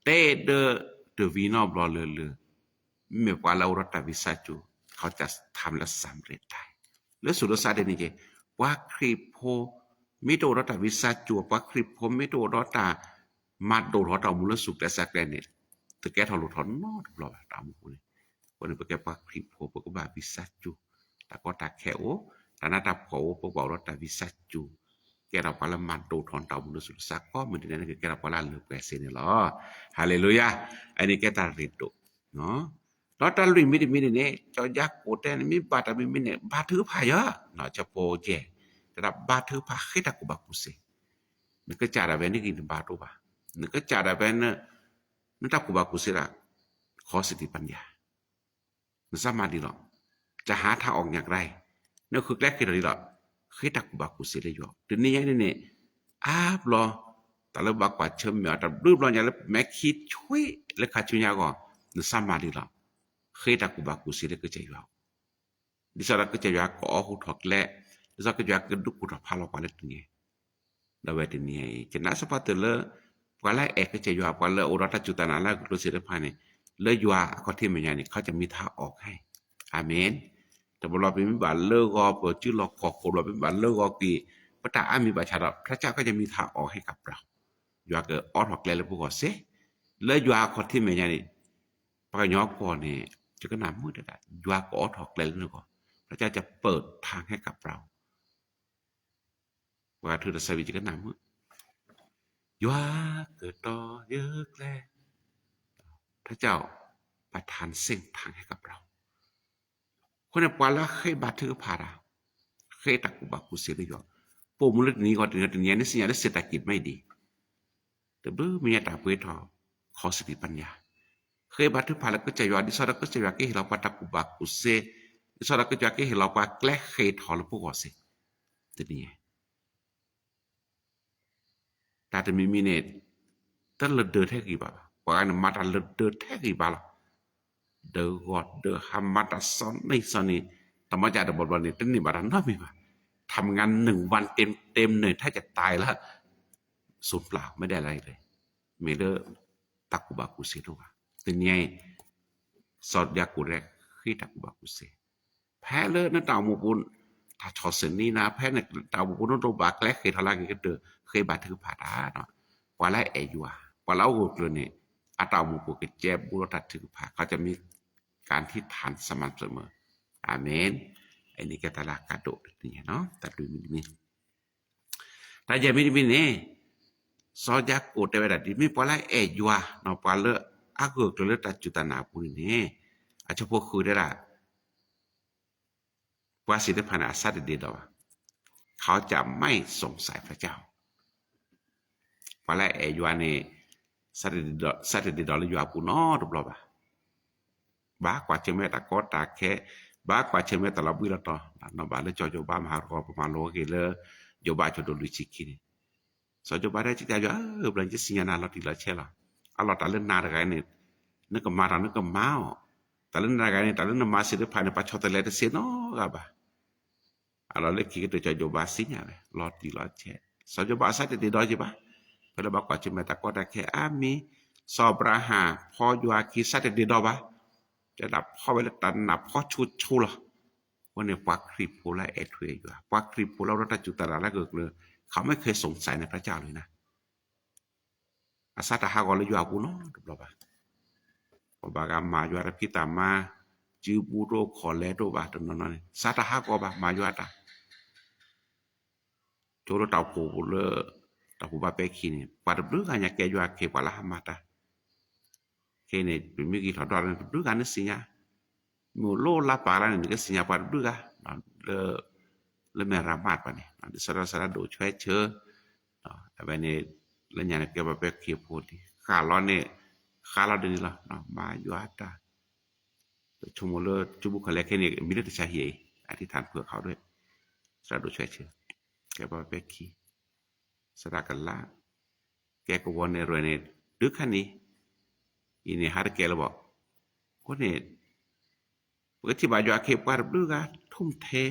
တဲဒၢတဝံၤနီတဘျီလၢၤလၢၤ မ့ၢ်ပှၤလၢအအိၣ်ဒီးတၢ်ဝံသးစူၤ ခီတၢ်ထါမ့ၢ်လၢစၢ်ဘြ့ၣ်တၢ်, လၢစိၤလၢစးဒ်န့ၣ်က့ၤ ပှၤခရံာ်ဖိ မ့ၢ်တအိၣ်ဒီးတၢ်ဝံသးစူၤ ပှၤခရံာ်ဖိမ့ၢ်တအိၣ်ဒီးတၢ် မၤဒိၣ်ထီၣ်တၢ်အိၣ်မူလၢဆူၣ်ကျဲစၢးကျဲန့ၣ် တကဲထီၣ်လိၣ်ထီၣ်နီတဘျီဘၣ်တၢ်အိၣ်မူပူၤန့ၣ်, အဃိန့ၣ် ပကဲပှၤခရံာ်ဖိ ပကဘၣ်ဝံသးစူၤ, တၢ်ကီတၢ်ခဲအိၣ်, တၢ်နးတၢ်ဖှီၣ်အိၣ် ပကဘၣ်အိၣ်ဒီးတၢ်ဝံသးစူၤ, ကဲထီၣ်ပှၤလၢမၤဒိၣ်ထီၣ်တၢ်အိၣ်မူလၢဆူၣ်လၢစး ကိးမုၢ်နံၤဒဲးန့ၣ် ကကဲထီၣ်ပှၤလၢအလုၢ်ပှဲၤစ့န့ၣ်လီၤ. ဟၤလ့လူယၤ, အန့ၣ်ကဲတၢ်ရ့ဒိၣ် ဒီးတၢ်လွံၢ်မံၤတမံၤန့ၣ်န့ၣ် စီၤယၤကိာ်တဲန့ၣ် မ့ၢ်ဘၣ်တၢ်မံၤမံၤန့ၣ် ဘါထုကဖၣ်ယၤ, ဆၢဖိယဲၢ်, တဲဒၣ်ဘါထုကဖၣ်ဃ့တၢ်ကူၣ်ဘၣ်ကူၣ်သ့, နကစၢ်ဒၣ်ဝဲနဂံၢ်နဘါတအိၣ်ဘၣ်, နကစၢ်ဒၣ်ဝဲ နတၢ်ကူၣ်ဘၣ်ကူၣ်သ့ဒၣ် ခီစတံးပညါ နစၢ်မၤဒ်လီၤ, တၢ်ဟးထါအီၣ်ညၣ်ကရၢၢ်, နဃုကျဲဃ့ထီၣ်ဒ်လီၤ, ဃ့တၢ်ကူၣ်ဘၣ်ကူၣ်သ့လၢယွၤ, တနံၤညါန့ၣ်န့ၣ် အါဘျီ တၢ်လၢဘၣ်ကွၢ်ဆၢၣ်မဲာ်အီၤ တၢ်ဘျုးဘျီညါလၢမဲာ်ခံဆွံလၢခါဆူညါအဂီၢ်, နစၢ်မၤဒ်လီၤ, ဃ့တၢ်ကူၣ်ဘၣ်ကူၣ်သ့လၢကစၢ်ယွၤအအိၣ်, ဒ်သိးဒီးကစၢ်ယွၤကအီၣ်ဟူထီၣ်ကျဲ, ဒ်သိးကစၢ်ယွၤကဒုးကူၣ်ထီၣ်ဖးလီၤပှၤလၢတနံၤ ဒီးဝဲတနံၤအံၤ ယနာ်စ့ၢ်ကီးတၢ်လၢ ပှၤလၢအအဲၣ်ကစၢ်ယွၤ ပှၤလၢအအိၣ်ဒီးတၢ်စူၢ်တၢ်နာ်လၢအဂ့ၤကျိၤသ့ၣ်တဖၣ်န့ၣ် လၢယွၤအခီၣ်ထံးမဲာ်ညါန့ၣ် เขาจะมีทางออกให้ อาเมน တဘျီဘျီပမ့ၢ်ဘၣ်လၢဂီၤ ပစုလီၢ်ခီၣ်ခိၣ်ဘျီ ပမ့ၢ်ဘၣ်လၢဂီၤကွံာ် ပတၢ်အါမံၤဘၣ်ဆၣ်ဒီး พระเจ้าก็จะมีทางออกให้กับเรา ယွၤကအိးထီၣ်ကျဲလၢပဂီၢ်စ့ၢ် လၢယွၤအခီၣ်ထံးမဲာ်ညါန့ၣ် ပှၤကညီကီၢ်န့ၣ် ယကနၢ်မုာ်တဒၣ် ယွၤကအိးထီၣ်ကျဲလၢနဂီၢ် พระเจ้าจะเปิดทางให้กับเรา ပှၤထုးဒီးစဲးဘံၣ် ယကနၢ်မုာ် ယွၤကတီၤယကျဲ พระเจ้าประทานเส้นทางให้กับเรา အဃိန့ၣ် ပှၤလၢဃ့ဘါထုကဖၣ်တၢ် ဃ့တၢ်ကူၣ်ဘၣ်ကူၣ်သ့လၢယွၤ ပိာ်မုၣ်လၢတနံၤဂီၢ်တနံၤ တနံၤန့ၣ် စံၣ်ညီၣ်လၢเศรษฐกิจไม่ดี တဘျုးမ့ၢ်ညါတၢ်ပှ့ၤထီၣ် ခီစတံးပညါ ဃ့ဘါထုကဖၣ်လၢကစၢ်ယွၤ ဒ်သိးဒီးကစၢ်ယွၤကဟ့ၣ်လီၤပှၤတၢ်ကူၣ်ဘၣ်ကူၣ်သ့ ဒ်သိးဒီးကစၢ်ယွၤကဟ့ၣ်လီၤပှၤကျဲဃ့ၢ်ထီၣ်လၢပဂီၢ်စ့ၢ် တနံၤ တၢ်တမံၤမံၤန့ၣ် တလၢဒၢးထဲဂ့ၤဘၣ်ဘၣ် ပှၤဂၤန့ၣ်မၤတၢ်လၢဒၢးထဲဂ့ၤဘၣ်လီၤ ဒၢးဂီၤဒၢးဟါ မၤတၢ်စီၤန့ၢ်စီၤန့ၢ် တၢ်မၤစၢ်တဘျီဘျီန့ၣ် တန့ၢ်ဘၣ်တၢ်နီတမံၤဘၣ် ทำงานหนึ่งวันเต็มเต็ม เหนื่อยแทบจะตายแล้ว สูญเปล่า ไม่ได้อะไรเลย မ့ၢ်လၢ တၢ်ကူၣ်ဘၣ်ကူၣ်သ့တအိၣ်ဘၣ် တနံၤအံၤ စီၤယၤကိာ်ရဲၣ်ဃ့တၢ်ကူၣ်ဘၣ်ကူၣ်သ့ ဖဲလၢနတၢ်အိၣ်မူပူၤ တၢ်ဆီၣ်ဆၢန့ၢ်နၤ ဖဲနတၢ်အိၣ်မူပူၤ နတအိၣ်ဘၣ်ကျဲဃ့ၢ်ထီၣ်လၢအဂ့ၤကတၢၢ် ဃ့ဘါထုကဖၣ်တၢ် ပှၤလၢအအဲၣ်ယွၤ ပှၤလၢအဂၢၢ်ကျၢၤန့ၣ် အတၢ်အိၣ်မူပူၤကကဲဘူးဒီးတၢ်ထုကဖၣ် เขาจะมีการอธิษฐานสม่ำเสมอ อาเมน အန့ၣ်ကဲတၢ်လၢအကါဒိၣ်တနံၤ တၢ်လွံၢ်မံၤတမံၤ တၢ်ယဲၢ်မံၤတမံၤန့ၣ် စီၤယၤကိာ်တဲဝဲဒၣ်ဒ် မ့ၢ်ပှၤလၢအအဲၣ်ယွၤ ပှၤလၢအဂၢၢ်ကျၢၤလၢတၢ်စူၢ်တၢ်နာ်အပူၤန့ၣ်န့ၣ် အဆၢဖိဃုတဲဒၣ် ပှၤသ့ၣ်တဖၣ်န့ၣ် အစးတဒ့ဒီးဘၣ် เขาจะไม่สงสัยพระเจ้า ပှၤလၢအအဲၣ်ယွၤန့ၣ် စးတဒ့ဒီးလၢယွၤအပူၤနီတဘျီဘၣ် ဘၣ်ကွၢ်ဆၢၣ်မဲာ်တၢ်ကီတၢ်ခဲ ဘၣ်ကွၢ်ဆၢၣ်မဲာ်တၢ်လီၤဘှံးလီၤတီၤ နီၢ်ဘၣ်လၢစီၤယိၤဘးမၤဟးဂီၤ ပမၤလိက့ၤလၢ ယိၤဘးအဆၢဒိၣ်လွံၢ်ဆံခံန့ၣ် စီၤယိၤဘးတဲ ကစၢ်ယွၤဧၢ, ဘျီယသ့ၣ်ညါနၤလီၤတံၢ်လီၤဆဲးလီၤ. အလီၢ်တၢ်လၢနၤတဂၤန့ၣ် နကမၤတၢ်နကမၤအီၤ, တၢ်လၢနၤတဂၤန့ၣ် တၢ်လၢနမၤသ့ၣ်တဖၣ်န့ၣ် ပှၤဆီတလဲတသ့နီတဂၤဘၣ်. အလီၢ်လၢခံကတၢၢ် စီၤယိၤဘးသ့ၣ်ညါဝဲ လီၤတံၢ်လီၤဆဲး, စီၤယိၤဘးအစၢ်တဒ့ဒီးက့ၤဘၣ်, ဖဲလၢဘၣ်ကွၢ်ဆၢၣ်မဲာ်တၢ်ကီတၢ်ခဲအါမံၤ, စီၤအၤဘြၤဟၣ်ဖီယွၤအခံ စၢ်တဒ့ဒီးဘၣ်, တဲဒၣ်ဖီဝဲလၢတၢ်နးဖီဆိဆိလီၤ. အဃိန့ၣ် ပှၤခရံာ်ဖိလၢအအဲၣ်ထွဲယွၤ, ပှၤခရံာ်ဖိလၢအအိၣ်ဒီးတၢ်စူၢ်တၢ်နာ်လၢအဂၢၢ်ကျၢၤ, ခီမ့ၢ်ခဲအံၤ สงสัยန့ၣ် พระเจ้าလီၤနၤ. အစၢ်တဟးဂီၤလၢယွၤအပူၤနီတဘျီဘၣ်. ပဘၣ်ဂၤမၤယွၤတၢ်ဖံးတၢ်မၤ, စုပူၤတအိၣ်ခီၣ်လဲတအိၣ်ဘၣ်တနီၤနီၤန့ၣ် စၢ်တဟးဂီၤဘၣ် မၤယွၤတၢ် ဆိလၢတၢ်အိၣ်ဖှိၣ်လၢ တၢ်အိၣ်ဖှိၣ်ဘၣ်ပဲခံန့ၣ် ပှၤတဘျုးဂၤညါကဲယွၤခ့ပှၤလၢဟးမၤတၢ်, ခဲအံၤန့ၣ် ပမ့ၢ်ဂံၢ်ထီၣ်ဒွးန့ၣ် တဘျုးဂၤန့ၣ်သ့ၣ်ညါ, မ့ၢ်အိၣ်လၢလါပာ်လၢန့ၣ် နကသ့ၣ်ညါပှၤတဘျုးဂၤ လၢ လၢမဲၢ်ရၤမးပှၤန့ၣ် ဒ်သိးဒီးစးဒၣ်ဒိၣ်ဆွဲဆၢ, အဝဲန့ၣ် လၢညါန့ၣ် ကဲပှၤပဲခံဖိလံ ဃၣ်လီၤန့ၣ်, ဃၣ်လီၤဒ်န့ၣ်လီၤ မၤယွၤတၢ် ဆိကမိၣ်လၢ ကၠူဘူၣ်ခီၣ်လဲခဲန့ၣ် မံၤလၢတဆါဟံၣ်အံၤ အထံၣ်ထၣ်ဖုၣ်အခီၣ်ဒွဲၣ်, စးဒိၣ်ဆွဲဆၢ, ကဲပှၤပဲခံ, စးဒၣ်ကလး, ကဲကဝီၤန့ၣ်ရဲၣ်န့ၣ် ဒုးခါန့ၣ်, အံၤန့ၣ်ဟးတကဲလၢၤဘၣ်. အဃိန့ၣ် ပကထံၣ်ဘၣ်ယွၤခ့ပှၤတဘျုးဂၤ ထူၣ်ထဲ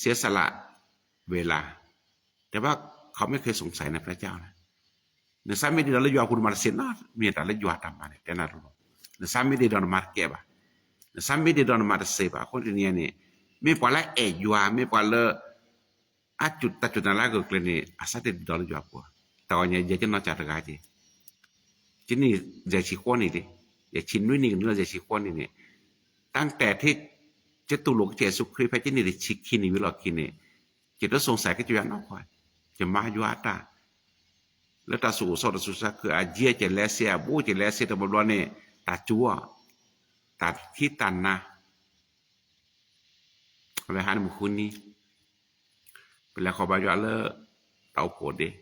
စဲးစလး ဝဲလၢ တဲဘၣ် เขาไม่เคยสงสัยในพระเจ้านะ နစၢ်မ့ၢ်ဒ့ဒီးလၢယွၤအပူၤနမၤတသ့နီတမံၤ တၢ်လၢယွၤတၢ်မၤန့ၣ် တဲနၤလီၤ. နစၢ်မ့ၢ်ဒ့ဒီးနမၤတကဲဘၣ်, နစၢ်မ့ၢ်ဒ့ဒီးနမၤတသ့ဘၣ်. အဃိတနံၤအံၤန့ၣ် မ့ၢ်ပှၤလၢအအဲၣ်ယွၤ မ့ၢ်ပှၤလၢ အတၢ်စူၢ်တၢ်နာ်လၢအဂၢၢ်ကျၢၤန့ၣ် အစၢ်တဒ့ဒီးလၢယွၤအပူၤ, တၢ်ဂီၤညါ ယဲယနီၢ်ကစၢ်တဂၤက့ၤ ယနံၣ်ယဲၢ်ဆံဃိးနံၣ်လံ, ယဲၢ်ဆံနွံနံၣ်ကနုာ်လီၤယဲၢ်ဆံဃိးနံၣ်န့ၣ်, တၢ်ကတဲာ်ထံ ယတူၢ်လိာ်ကစၢ်ယ့ၣ်ၡူးခရံာ်ဖဲယနံၣ်တဆံခံနံၣ်ဝံၤလီၢ်ခံန့ၣ်, ယတစူၢ်က့ၤကစၢ်ယွၤနီတခီ, ယမၤယွၤအတၢ်, လၢတၢ်သူၣ်အိၣ်သးအိၣ်တၢ်သူၣ်စၢ်ခုၣ်အယံၤကလဲၤစ့အဘူးကလဲၤစ့တဘျီဘျီန့ၣ်, တၢ်စူၤအီၤ, တၢ်ခံတၢ်နၤ အဝဲဟးန့ၣ်မုၢ်ဃုနံၤ, ပလဲၤဃီၤဘါယွၤလၢ တၢ်အိၣ်ဖှိၣ်ဒ့,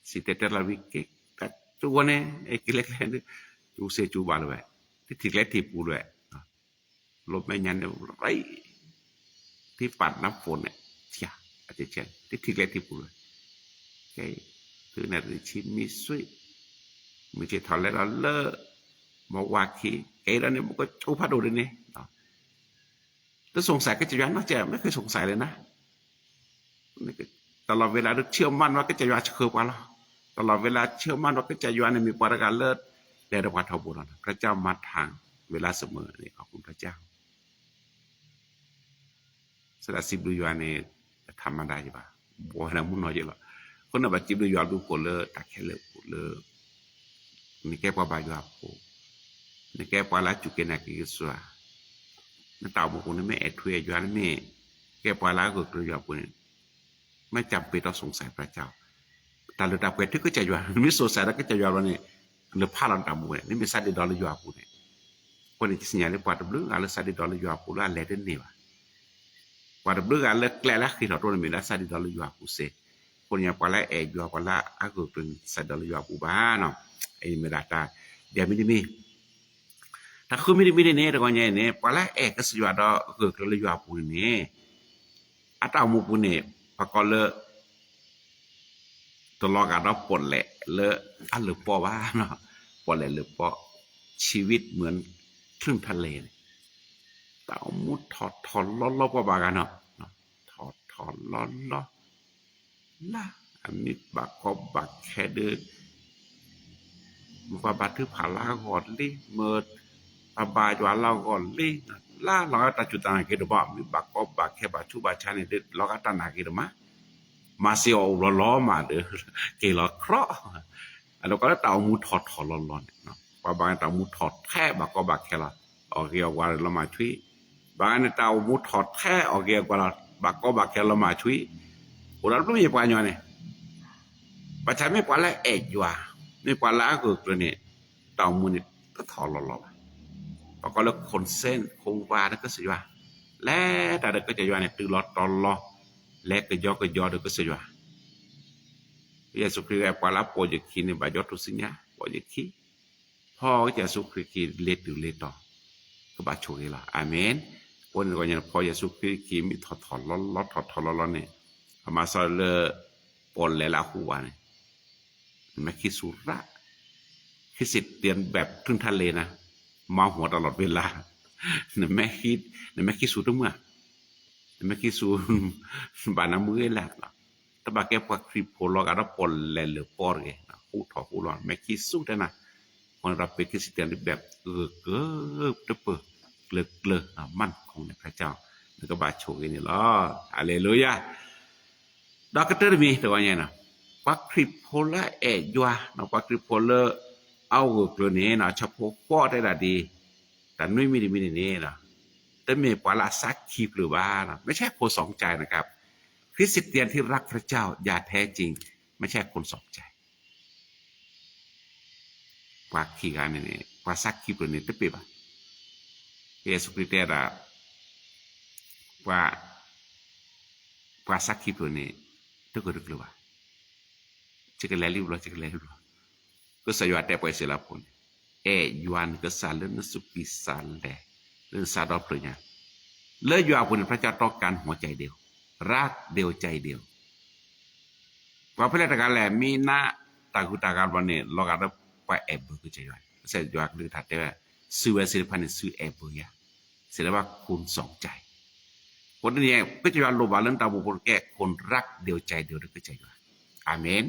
စံၣ်တဲၤတဲလီၤဝံၤက့ၤ, တၢ်စူၤဝဲန့ၣ် ကလဲၤကလဲၤ, စူၤစ့စူၤဘၣ်လၢၤဝဲ, တထံၣ်ကျဲထံၣ်ပူၤလၢၤဝဲ, လီၤမဲာ်ညါန့ၣ် ရံၣ် ထံပာ်နါဖိန့ၣ်, တထံၣ်ကျဲထံၣ်ပူၤလၢၤဝဲ, ကဲ, သုန့ၣ်တဆံမံၤစွံ, မုၢ်ဆ့ၣ်ထီၣ်လဲၤဒီးလၢ မဝါခံ, ကဲဒီးန့ၣ် မ့ၢ်ကဆိဖးဒိၣ်ဒ်န့ၣ် တစူၢ်က့ၤကစၢ်ယွၤနီတစဲး မ့ၢ်ကစူၢ်က့ၤလၢၤနၤ, တလီၤဝဲလၢထံၣ်မးနီၢ်ကစၢ်ယွၤဆှၢပှၤလီၤ, တလီၤဝဲလၢထံၣ်မးနီၢ်ကစၢ်ယွၤန့ၣ်မ့ၢ်ပှၤတဂၤလၢ တဲဒီးပှၤထီဘိလီၤ, พระเจ้ามาทางเวลาเสมอ ขอบคุณพระเจ้า စံးဘျုးယွၤန့ၣ် တထးမၤဒါယဘၣ်, ဘီဝဲဒၣ်မုၢ်နီၢ်ယ့လီၤ. အဃိန့ၣ် ဘၣ်စံးဘျုးယွၤဘျုးဖှိၣ်လၢတၢ်ခဲလၢာ်အပူၤလၢ နကဲပှၤဘၣ်ယွၤအဖိ, နကဲပှၤလၢအစူၢ်က့ၤနာ်က့ၤကစၢ်ယွၤ, နတၢ်အိၣ်မူပူၤန့ၣ် မ့ၢ်အဲၣ်ထွဲယွၤ, နမ့ၢ်ကဲပှၤလၢအဂၢၢ်ကျၢၤယွၤအပူၤန့ၣ် မ့ၢ်ကပ့ၤတီ สงสัย พระเจ้า, တၢ်လၢတၢ်ပှဲၤထုကစၢ်ယွၤ, နမ့ၢ် สงสัย ဒီးကစၢ်ယွၤဘျီန့ၣ် နဖးလီၤနတၢ်အိၣ်မူန့ၣ် နမ့ၢ်စးဒ့ဒီလၢယွၤအပူၤန့ၣ်, အဃိန့ၣ် ယသ့ၣ်ညါလၢပှၤတဘျုးဂၤလၢစးဒ့ဒီလၢယွၤအပူၤလၢအလဲၤတန့ၢ်ဘၣ် ပှၤတဘျုးဂၤလၢကျဲလၢအဃ့ၢ်ထီၣ်တအိၣ်န့ၣ် မ့ၢ်လၢအစးဒ့ဒီလၢယွၤအပူၤစ့ၢ်, အဃိန့ၣ် ပှၤလၢအအဲၣ်ယွၤ ပှၤလၢအဂၢၢ်ကျၢၤန့ၣ် စးဒ့ဒီလၢယွၤအပူၤဘၣ်နီၤ, အံၤမ့ၢ်ဒၣ်တၢ်ဒဲးမံၤတမံၤ, တၢ်ဃုမံၤတမံၤန့ၣ်န့ၣ် တဂီၢ်ညါအံၤန့ၣ် ပှၤလၢအအဲၣ်ကစၢ်ယွၤဒီးဂၢၢ်ကျၢၤလၢယွၤအပူၤန့ၣ်န့ၣ် အတၢ်အိၣ်မူပူၤန့ၣ် ပကိးလၢ တလီၤဂာ်ဒီးပီၣ်လဲၣ်လၢအလၢပီၢ်ဘၣ်, ပီၣ်လဲၣ်လၢပီၢ်, ชีวิตเหมือนคลื่นทะเลန့ၣ်, တၢ်အိၣ်မူထီၣ်ထီၣ်လီၤလီၤပှၤဘၣ်ဂၤနီၤ, ထီၣ်ထီၣ်လီၤလီၤ, လၢအမ့ၢ်ဘၣ်ကီဘၣ်ခဲဒီး မ့ၢ်ပှၤဘါထုကဖၣ်လၢအဂီၢ်လံ, မ့ၢ်ပှၤဘါယွၤလၢအဂီၢ်လံ, လၢလီၤဂာ်တၢ်စူၢ်တၢ်နာ်က့ၤတဘၣ်, မ့ၢ်ဘၣ်ကီဘၣ်ခဲဘၣ်ဆူးဘၣ်ဆါန့ၣ် လီၤဂာ်တၢ်နာ်က့ၤတမး, မၤစ့အီၤအိၣ်လီၤလီၤမးဒီး က့ၤလီၤကြီ, အဒိကီလၢတၢ်အိၣ်မူထီၣ်ထီၣ်လီၤလီၤန့ၣ်, ပှၤဘၣ်ဂၤန့ၣ် တၢ်အိၣ်မူထီၣ်ထဲဘၣ်ကီဘၣ်ခဲလီၤ, အီၣ်ဂ့ၤအီၣ်ဝါလီၤမၢ်ဆှံ, ဘၣ်ဂၤန့ၣ် တၢ်အိၣ်မူထီၣ်ထဲအီၣ်ဂ့ၤအီၣ်ဝါလီၤ ဘၣ်ကီဘၣ်ခဲလီၤမၢ်ဆှံ, အိၣ်ဒီးတဘျုးမ့ၢ်ပှၤကညီန့ၣ် ဘၣ်ဆၣ်မ့ၢ်ပှၤလၢအအဲၣ်ယွၤ, မ့ၢ်ပှၤလၢအဂၢၢ်ကျၢၤန့ၣ် တၢ်အိၣ်မူန့ၣ်တထီၣ်လီၤလီၤဘၣ်, ပှၤကိးလၢ consent ခိၣ်ဝါလၢကစၢ်ယွၤ, လဲၤတၢ်ဒီးကစၢ်ယွၤန့ၣ် တုၤလီၤတီၤလီၤ, လဲၤကယီကယီဒီးကစၢ်ယွၤ, ယ့ၣ်ၡူးခရံာ်ဝဲပှၤလၢပိာ်ယခံန့ၣ် ဘၣ်ယီထူၣ်စုညါ ပိာ်ယခံ, ဖီကစၢ်ယ့ၣ်ၡူးခရံာ်ခံလ့ၤတုၤလ့ၤတီၤ, ကဘၣ်ဆိၣ်ဂ့ၤလီၤ, အၤမ့ၣ်, အဃိန့ၣ်တဂီၢ်ညါန့ၣ် ဖီယ့ၣ်ၡူးခရံာ်ခံမ့ၢ်ထီၣ်ထီၣ်လီၤလီၤထီၣ်ထီၣ်လီၤလီၤန့ၣ်, အမၤစၢၤလၢ ပီၣ်လဲၣ်လၢအဟူးဝးန့ၣ်, နမ့ၢ်ခံဆူၣ်ရၣ်, ခရံာ်စံးတ့ၢ်ဘၣ် คลื่นทะเล နၤ, မၤဟူးတၢ်လီၢ်တဘ့ၣ်လၢ်, နမ့ၢ်ခံဆူၣ်တမုာ်ဧါ, နမ့ၢ်ခံဆူၣ် ဘၣ်နမုာ်ဂ့ၤလၢ်, တဘၣ်ကဲပှၤခရံာ်ဖိလီၤဂာ်ဒီးပီၣ်လဲၣ်လၢပီၣ်တဂ့ၤ, ဟူးထီၣ်ဟူးလီၤ နမ့ၢ်ခံဆူၣ်တဲနၤ, အဃိန့ၣ်ဒီး เป็นคริสเตียน တၢ်ဘၣ်ဂၢၢ်ကျၢၤတပၢၢ်, ကျၢၤကျၢၤ มั่นคง န့ၣ် พระเจ้า နကဘၣ်ဆိၣ်ဂ့ၤန့ၣ်လီၤ, ဟါလ့လူယၤ ဒီးကတၢၢ်တမံၤတဂီၢ်ညါနီၤ, ပှၤခရံာ်ဖိလၢအအဲၣ်ယွၤနီၤ, ပှၤခရံာ်ဖိလၢအအိၣ်ဂၢၢ်ကျၢၤန့ၣ်နီၤ, ဆၣ်ဖိဃီတဲဒၣ်ဒ် တၢ်နွံမံၤတမံၤန့ၣ်န့ၣ်နီၤ, တမ့ၢ်ပှၤလၢအဆါခံဖျၢၣ်ဘၣ်နီၤ, ไม่ใช่คนสองใจนะครับ, คริสเตียนที่รักพระเจ้าอย่างแท้จริง ไม่ใช่คนสองใจ ပှၤခံဂၤန့ၣ်န့ၣ် ပှၤဆါခံဖျၢၣ်န့ၣ်တပ့ၢ်ဘၣ်, ကစၢ်ယ့ၣ်ၡူးခရံာ်တဲဒၣ် ပှၤ ပှၤဆါခံဖျၢၣ်န့ၣ် တဂၢၢ်တကျၢၤဘၣ်, ယကလဲၤလံဘျီ ယကလဲၤလံဘျီ, ကစၢ်ယွၤတဲပှၤအံၣ်စရ့လးဖိန့ၣ်, အဲၣ်ယွၤနကစၢ်လၢနသူၣ်ကံၢ်သးလဲ, လၢနသးဒီဖျၢၣ်ညါ, လၢယွၤအပူၤန့ၣ် พระเจ้าต้องการหัวใจเดียว, รักเดียวใจเดียว ပှၤဖဲလဲၣ်တဂၤလဲၣ် မ့ၢ်နးတၢ်ဂုၤတၢ်ဂၤဘျီန့ၣ် လီၤဂာ်ဒီးပှၤအဲၣ်ဘၢကစၢ်ယွၤ, ကစၢ်ယွၤကလုၢ်ကထါတဲဝဲ, စုဝဲသ့ၣ်တဖၣ်န့ၣ် စုအဲၣ်ဘၢယၤ, စံးလၢဘၣ် คนสองใจ, အဃိန့ၣ် ကစၢ်ယွၤလိၣ်ဘၣ်လၢနတၢ်အိၣ်မူပူၤကဲ คนรักเดียวใจเดียว ဒီးကစၢ်ယွၤ, อาเมน,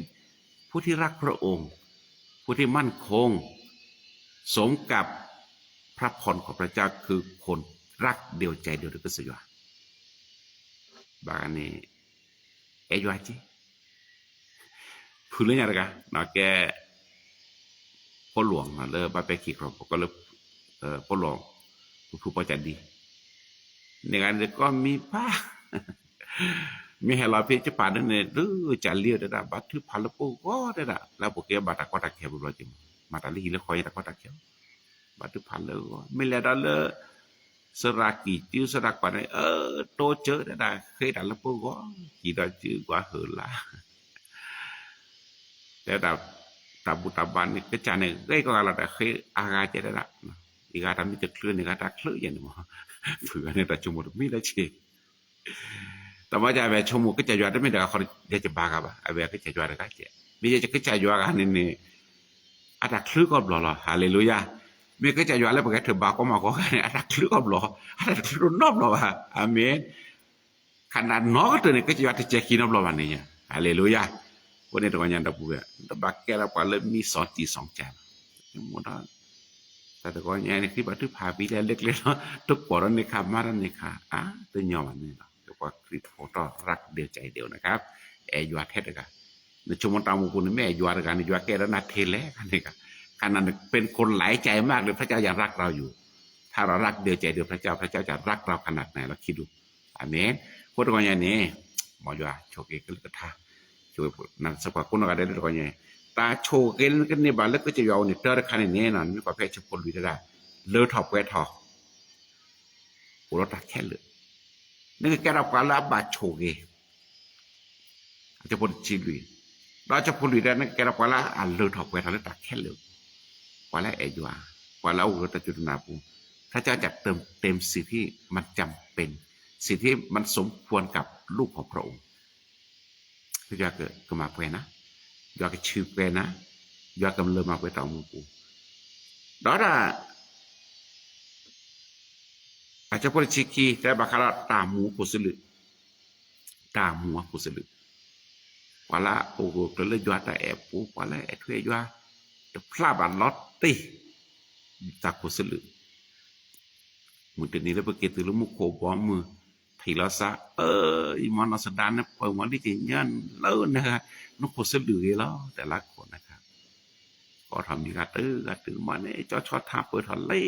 ผู้ที่รักพระองค์, ผู้ที่มั่นคง สมกับพระพรของพระเจ้า คือคนรักเดียวใจเดียว ဒီးကစၢ်ယွၤ ဘၣ်န့ၣ် အဲၣ်ယွၤက့, ဖုလၢညါတဂၤ ကဲ ဖိလွံၢ် လၢဘၣ်ပဲခံခီ ပကိးလၢ ဖိလွံၢ် ဖုဖုပီကၠးဒံ, န့ၣ်ဂၤန့ၣ်တကီၢ်မံၤဖး, မ့ၢ်ဟဲလီၤဖဲကပၤဒ်န့ၣ် ဒုးကၠးလံတဲဒၣ် ဘါထုကဖၣ်လၢပဂီၢ်တဲဒၣ် လၢပကဲဘၣ်တၢ်ကီတၢ်ခဲဘျီဘျီက့ၤမး မၤတၢ်လၢဟံၣ်လၢဃီညါတၢ်ကီတၢ်ခဲ ဘါထုကဖၣ်လၢဂီၢ် မ့ၢ်လဲၤဒီးလၢ စရၤကံၢ်စုစရၤကွၢ်န့ၣ် အၢ တိစၢၤတဲဒၣ် ဃ့တၢ်လၢပဂီၢ် ကံၢ်ဒီးစုကွၢ်ဟုးလၢ် တဲဒၣ် တၢ်ဘူၣ်တၢ်ဘါန့ၣ် ကစၢ်န့ၣ် ဂ့ၤကီဂၤလီၤတၢ်ဃ့အါဂၤကဲတဲဒၣ် အဂၤတၢ်မ့ၢ်တချုးန့ၣ် ဂၤတၢ်ချုးယဲၢ်န့ၣ်မး ဖုဂၤန့ၣ် တၢ်ဆိကမိၣ်တမ့ၢ်လၢဆ့ တၢ်မၤကၢ်အဝဲဆိကမိၣ် ကစၢ်ယွၤတမ့ၢ်တဂၤဃီ ယကဘါဂၤဘၣ် အဝဲကစၢ်ယွၤတဂၤကဲ မ့ၢ်ယကစၢ်ယွၤဂၤန့ၣ်န့ၣ် အတၢ်ချုးကီၢ်ဘျီလီၤ ဟါလ့လူယၤ မ့ၢ်ကစၢ်ယွၤလၢပကထုးဘါကီမၤကီဂၤန့ၣ် အတၢ်ချုးကီၢ်ဘျီ အတၢ်တချုးတနီတဘျီဘၣ် အၤမ့ၣ် ခးနၤနီၢ်ကတၢၢ်န့ၣ် ကစၢ်ယွၤတစဲးခံနီတဘျီဘၣ်န့ၣ် ဟါလ့လူယၤ အဃိန့ၣ်တဂီၢ်ညါဒီပုၢ်ဝဲၢ် တဘၣ်ကဲလၢပှၤလၢမံစီၤတံၢ်စီၤကၢ် မ့ၢ်ဒီး တၢ်တဂီၤညါန့ၣ် ခရံာ်ဘၣ်ထုကဖၣ်ပံၤလၢအလၢကျဲလီၤ တကိးဒီးန့ၢ်ခါ မၤဒီးန့ၢ်ခါ အါ တညီဘၣ်န့ၣ်လီၤ. ပှၤခရံာ်ဖိတၢ်ရၢၣ်ဒိၣ်ကဲဒိၣ်နခါ အဲၣ်ယွၤထဲတဂၤ နဆိကမိၣ်တၢ်အိၣ်မူပူၤန့ၣ် မ့ၢ်အဲၣ်ယွၤတဂၤန့ၣ် ယွၤကဲဒီးနၤထဲလဲၣ်န့ၣ် ခါန့ၣ် เป็นคนหลายใจมากเลย พระเจ้ายังรักเราอยู่ ถ้าเรารักเดียวใจเดียว พระเจ้า พระเจ้าจะรักเราขนาดไหน လီၤခံဒူၣ် အၤမ့ၣ် အဃိတဂီၤညါန့ၣ် မ်ယွၤဆိၣ်ဂ့ၤကလုၢ်ကထါ ဆိၣ်ဂ့ၤ နစပှၤကိးနီၢ်ဂၤဒဲးလၢတဂီၤညါ တၢ်ဆိၣ်ဂ့ၤလၢနကန့ၢ်ဘၣ်လၢကစၢ်ယွၤအအိၣ်န့ၣ် တၢတခါန့ၣ်န့ၣ် နမ့ၢ်ကွၢ်ဖဲဆၢဖိလွံၢ်တဒၣ် လၢထီၣ်ပှဲၤထီၣ် အိၣ်ဒီးတၢ်ခဲလၢာ် နကကဲထီၣ်ပှၤလၢအဘၣ်ဆိၣ်ဂ့ၤ အဆၢဖိတဆံလွံၢ် ဒီးအဆၢဖိလွံၢ်တဒၣ် နကကဲထီၣ်ပှၤလၢအလၢထီၣ်ပှဲၤထီၣ်လၢတၢ်ခဲလၢာ် ပှၤလၢအအဲၣ်ယွၤ ပှၤလၢအအိၣ်လၢတၢ်စူၢ်တၢ်နာ်ပူၤ พระเจ้าจะเติมเต็มสิ่งที่มันจำเป็น สิ่งที่มันสมควรกับลูกของพระองค์ ယွၤကမၤပှဲၤနၤ, ယွၤကဆှုပှဲၤနၤ, ယွၤကလၢမၤပှဲၤတၢ်အိၣ်မူပူၤ, ဒီးဒၣ် အဆၢဖိတဆံခံ တဲဘၣ်ဃးဒီးတၢ်မူအခိၣ်စလုး, တၢ်မူအခိၣ်စလုး, ပှၤလၢအအိၣ်ဂၢၢ်ကျၢၤလၢယွၤတၢ်အဲၣ်အပူၤ, ပှၤလၢအအဲၣ်ထွဲယွၤ, တဖျါဘၣ်လီၤတံၢ် တၢ်ခိၣ်စလုး မုၢ်တနံၤလၢပက့ၤတုၤလၢမူခိၣ်ဘီမုၢ် ထံၣ်လီၤစၢ်, အၢ ယမၤနီၢ်စဒါန့ၣ် ပှၤမၤလံက့ၤညါလၢနဂၤ နခိၣ်စလုးဂ့ၤလီၤ တၢ်လၢခိၣ်နခါ, ကီထီၣ်မံၤဂၤတဂၤတုၤမးန့ၣ် ကၠီဆီထါပၢၢ်ထီၣ်လံ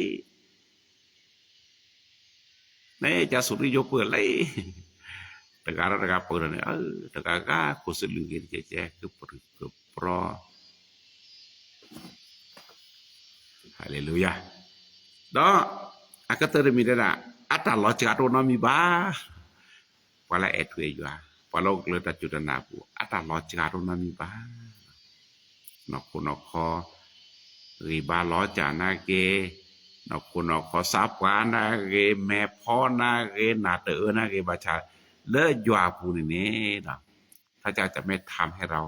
န့ၣ် ကၠီဆူၣ်ရံယိပၢၢ်လံ တဂၤဒီးတဂၤပၢၢ်ထီၣ်န့ၣ် အၢ တဂၤဂၤခိၣ်စလုးဂ့ၤတကဲကဲ ကပြုၢ်ကပြီ ဟါလ့လူယၤ, ဒီးအကတၢၢ်တမံၤတဲဒၣ် အတၢ်လီၤစှၤတအိၣ်နီတမံၤဘၣ်, ပှၤလၢအအဲၣ်ထွဲယွၤ, ပှၤလၢအအိၣ်ကျၢၤတၢ်စူၢ်တၢ်နာ်အပူၤ အတၢ်လီၤစှၤတအိၣ်နီတမံၤဘၣ်, နီၢ်ခိနီၢ်ခီ ဂံၢ်ဘါလီၤစၢ်နၤဂ့ၤ, နီၢ်ခိနီၢ်ခီစးပှၤနၤဂ့ၤ, မဲာ်ဖီနၤဂ့ၤ, နၢ်တအၢနၤဂ့ၤ, ဘၣ်ဆၣ်လၢယွၤအပူၤန့ၣ်န့ၣ် พระเจ้าจะไม่ทำให้เรา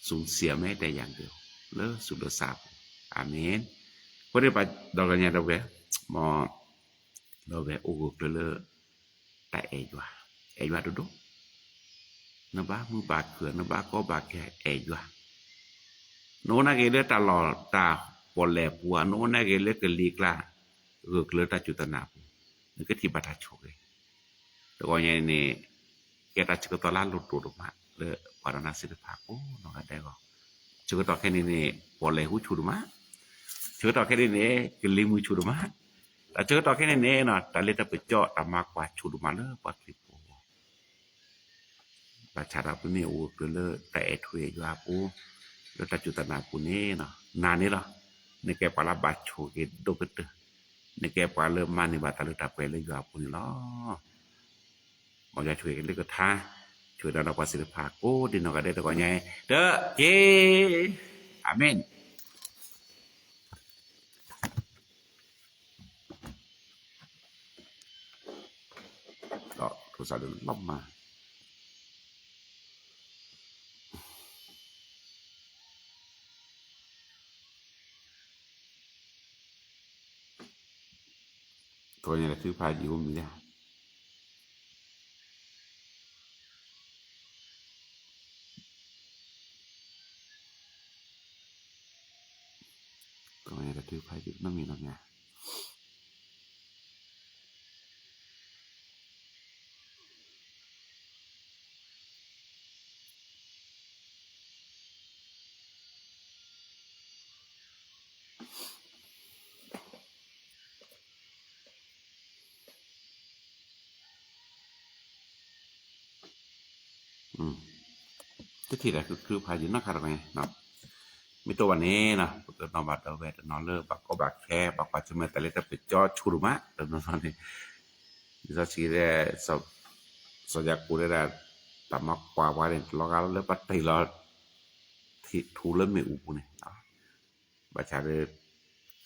สูญเสียแม้แต่อย่างเดียว လၢသူၣ်လၢသးအပူၤ, အၤမ့ၣ်, အဃိန့ၣ် ပှၤဒီကညးဒီပုၢ်ဝဲၢ်, မ် ဒီပုၢ်ဝဲၢ်အိၣ်ဂၢၢ်ကျၢၤလၢ တၢ်အဲၣ်ယွၤ, အဲၣ်ယွၤဒိၣ်ဒိၣ်, နဘၣ်မုာ်ဘၣ်ခုၣ် နဘၣ်ကီဘၣ်ခဲ အဲၣ်ယွၤ, နအိၣ်နာ်က့ၤလၢတၢ်လီၢ်တၢ်ပီၣ်လဲၣ်ပူၤဧါ, နအိၣ်နာ်က့ၤလၢကလံၤကျါ ဂၢၢ်ကျၢၤတၢ်စူၢ်တၢ်နာ်ပူၤ, နကထံၣ်ဘၣ်တၢ်ဆိၣ်ဂ့ၤ, တဂီၤညါန့ၣ် ကဲတၢ်ဆၢကတီၢ်လၢအလိၣ်ဒိၣ်ဒိၣ်မး လၢပှၤဒီးနၤသ့ၣ်တဖၣ်ကိးနီၢ်ဂၤဒဲးအဂီၢ်, ဆၢကတီၢ်ခဲအံၤန့ၣ်န့ၣ် ပီၣ်လဲၣ်ဟူဆူၣ်ဒိၣ်မး, ဆၢကတီၢ်ခဲအံၤန့ၣ်န့ၣ် ကလံၤမုၢ်ဆူၣ်ဒိၣ်မး, တၢ်ဆၢကတီၢ်ခဲအံၤန့ၣ်န့ၣ် တၢ်လ့တၢ်ပစီၣ်တၢ်မၤကွၢ်ဆူၣ်ဒိၣ်မးလၢပှၤခရံာ်ဖိအဂီၢ် ဘၣ်ဆၣ်ဒီးပမ့ၢ်အိၣ်ဂၢၢ်ကျၢၤလၢတၢ်အဲၣ်ထွဲယွၤအပူၤ, လၢတၢ်စူၢ်တၢ်နာ်အပူၤန့ၣ် နၤန့ၣ်လီၤ, နကဲပှၤလၢဘၣ်ဆိၣ်ဂ့ၤဒိၣ်ကတၢၢ်, နကဲပှၤလၢမၤန့ၢ်ဘၣ်တၢ်လၢတၢ်ပှဲၤလၢယွၤအပူၤန့ၣ်လီၤ. မ်ယွၤဆိၣ်ဂ့ၤကလုၢ်ကထါ, ဆိၣ်ဂ့ၤဒီးပှၤသ့ၣ်တဖၣ်ကိးဒံနီၢ်ဂၤဒဲးတဂီၤညါအံၤ တက့ၢ်, အၤမ့ၣ်. ဒီးထိၣ်စးဒုးလီၤမး တဂီၤညါတၢ်ထုကဖၣ်ယံၤအိၣ်မံၤဒၣ် တဂီၤညါတၢ်ထုကဖၣ်ယံၤနီတမံၤနီတမံၤ တထံၣ်တၢ်ထုကဖၣ်ယံၤနီတခါတဂီၤန့ၣ် မ့ၢ်တအိၣ်ဘၣ်န့ၣ် ပကနီၣ်ဘၣ်ဒီးဝဲတနီၤလၢဘၣ်ကီဘၣ်ခဲ ဘၣ်ကွၢ်ဆၢၣ်မဲာ်တၢ်လၢတၢ်ပစီၣ်ဆူၣ်ဒိၣ်မး တနီၤနီၤန့ၣ် လံာ်စီဆှံတဲ စီၤယၤကိာ်တဲဒၣ် တၢ်မၤကွၢ်ပှၤန့ၣ် တလီၤဂာ်လၢပှၤတ့ၢ်လီၤ ထူလၢမ့ၣ်အူပူၤန့ၣ် ဘၣ်ဆၣ်ဒီး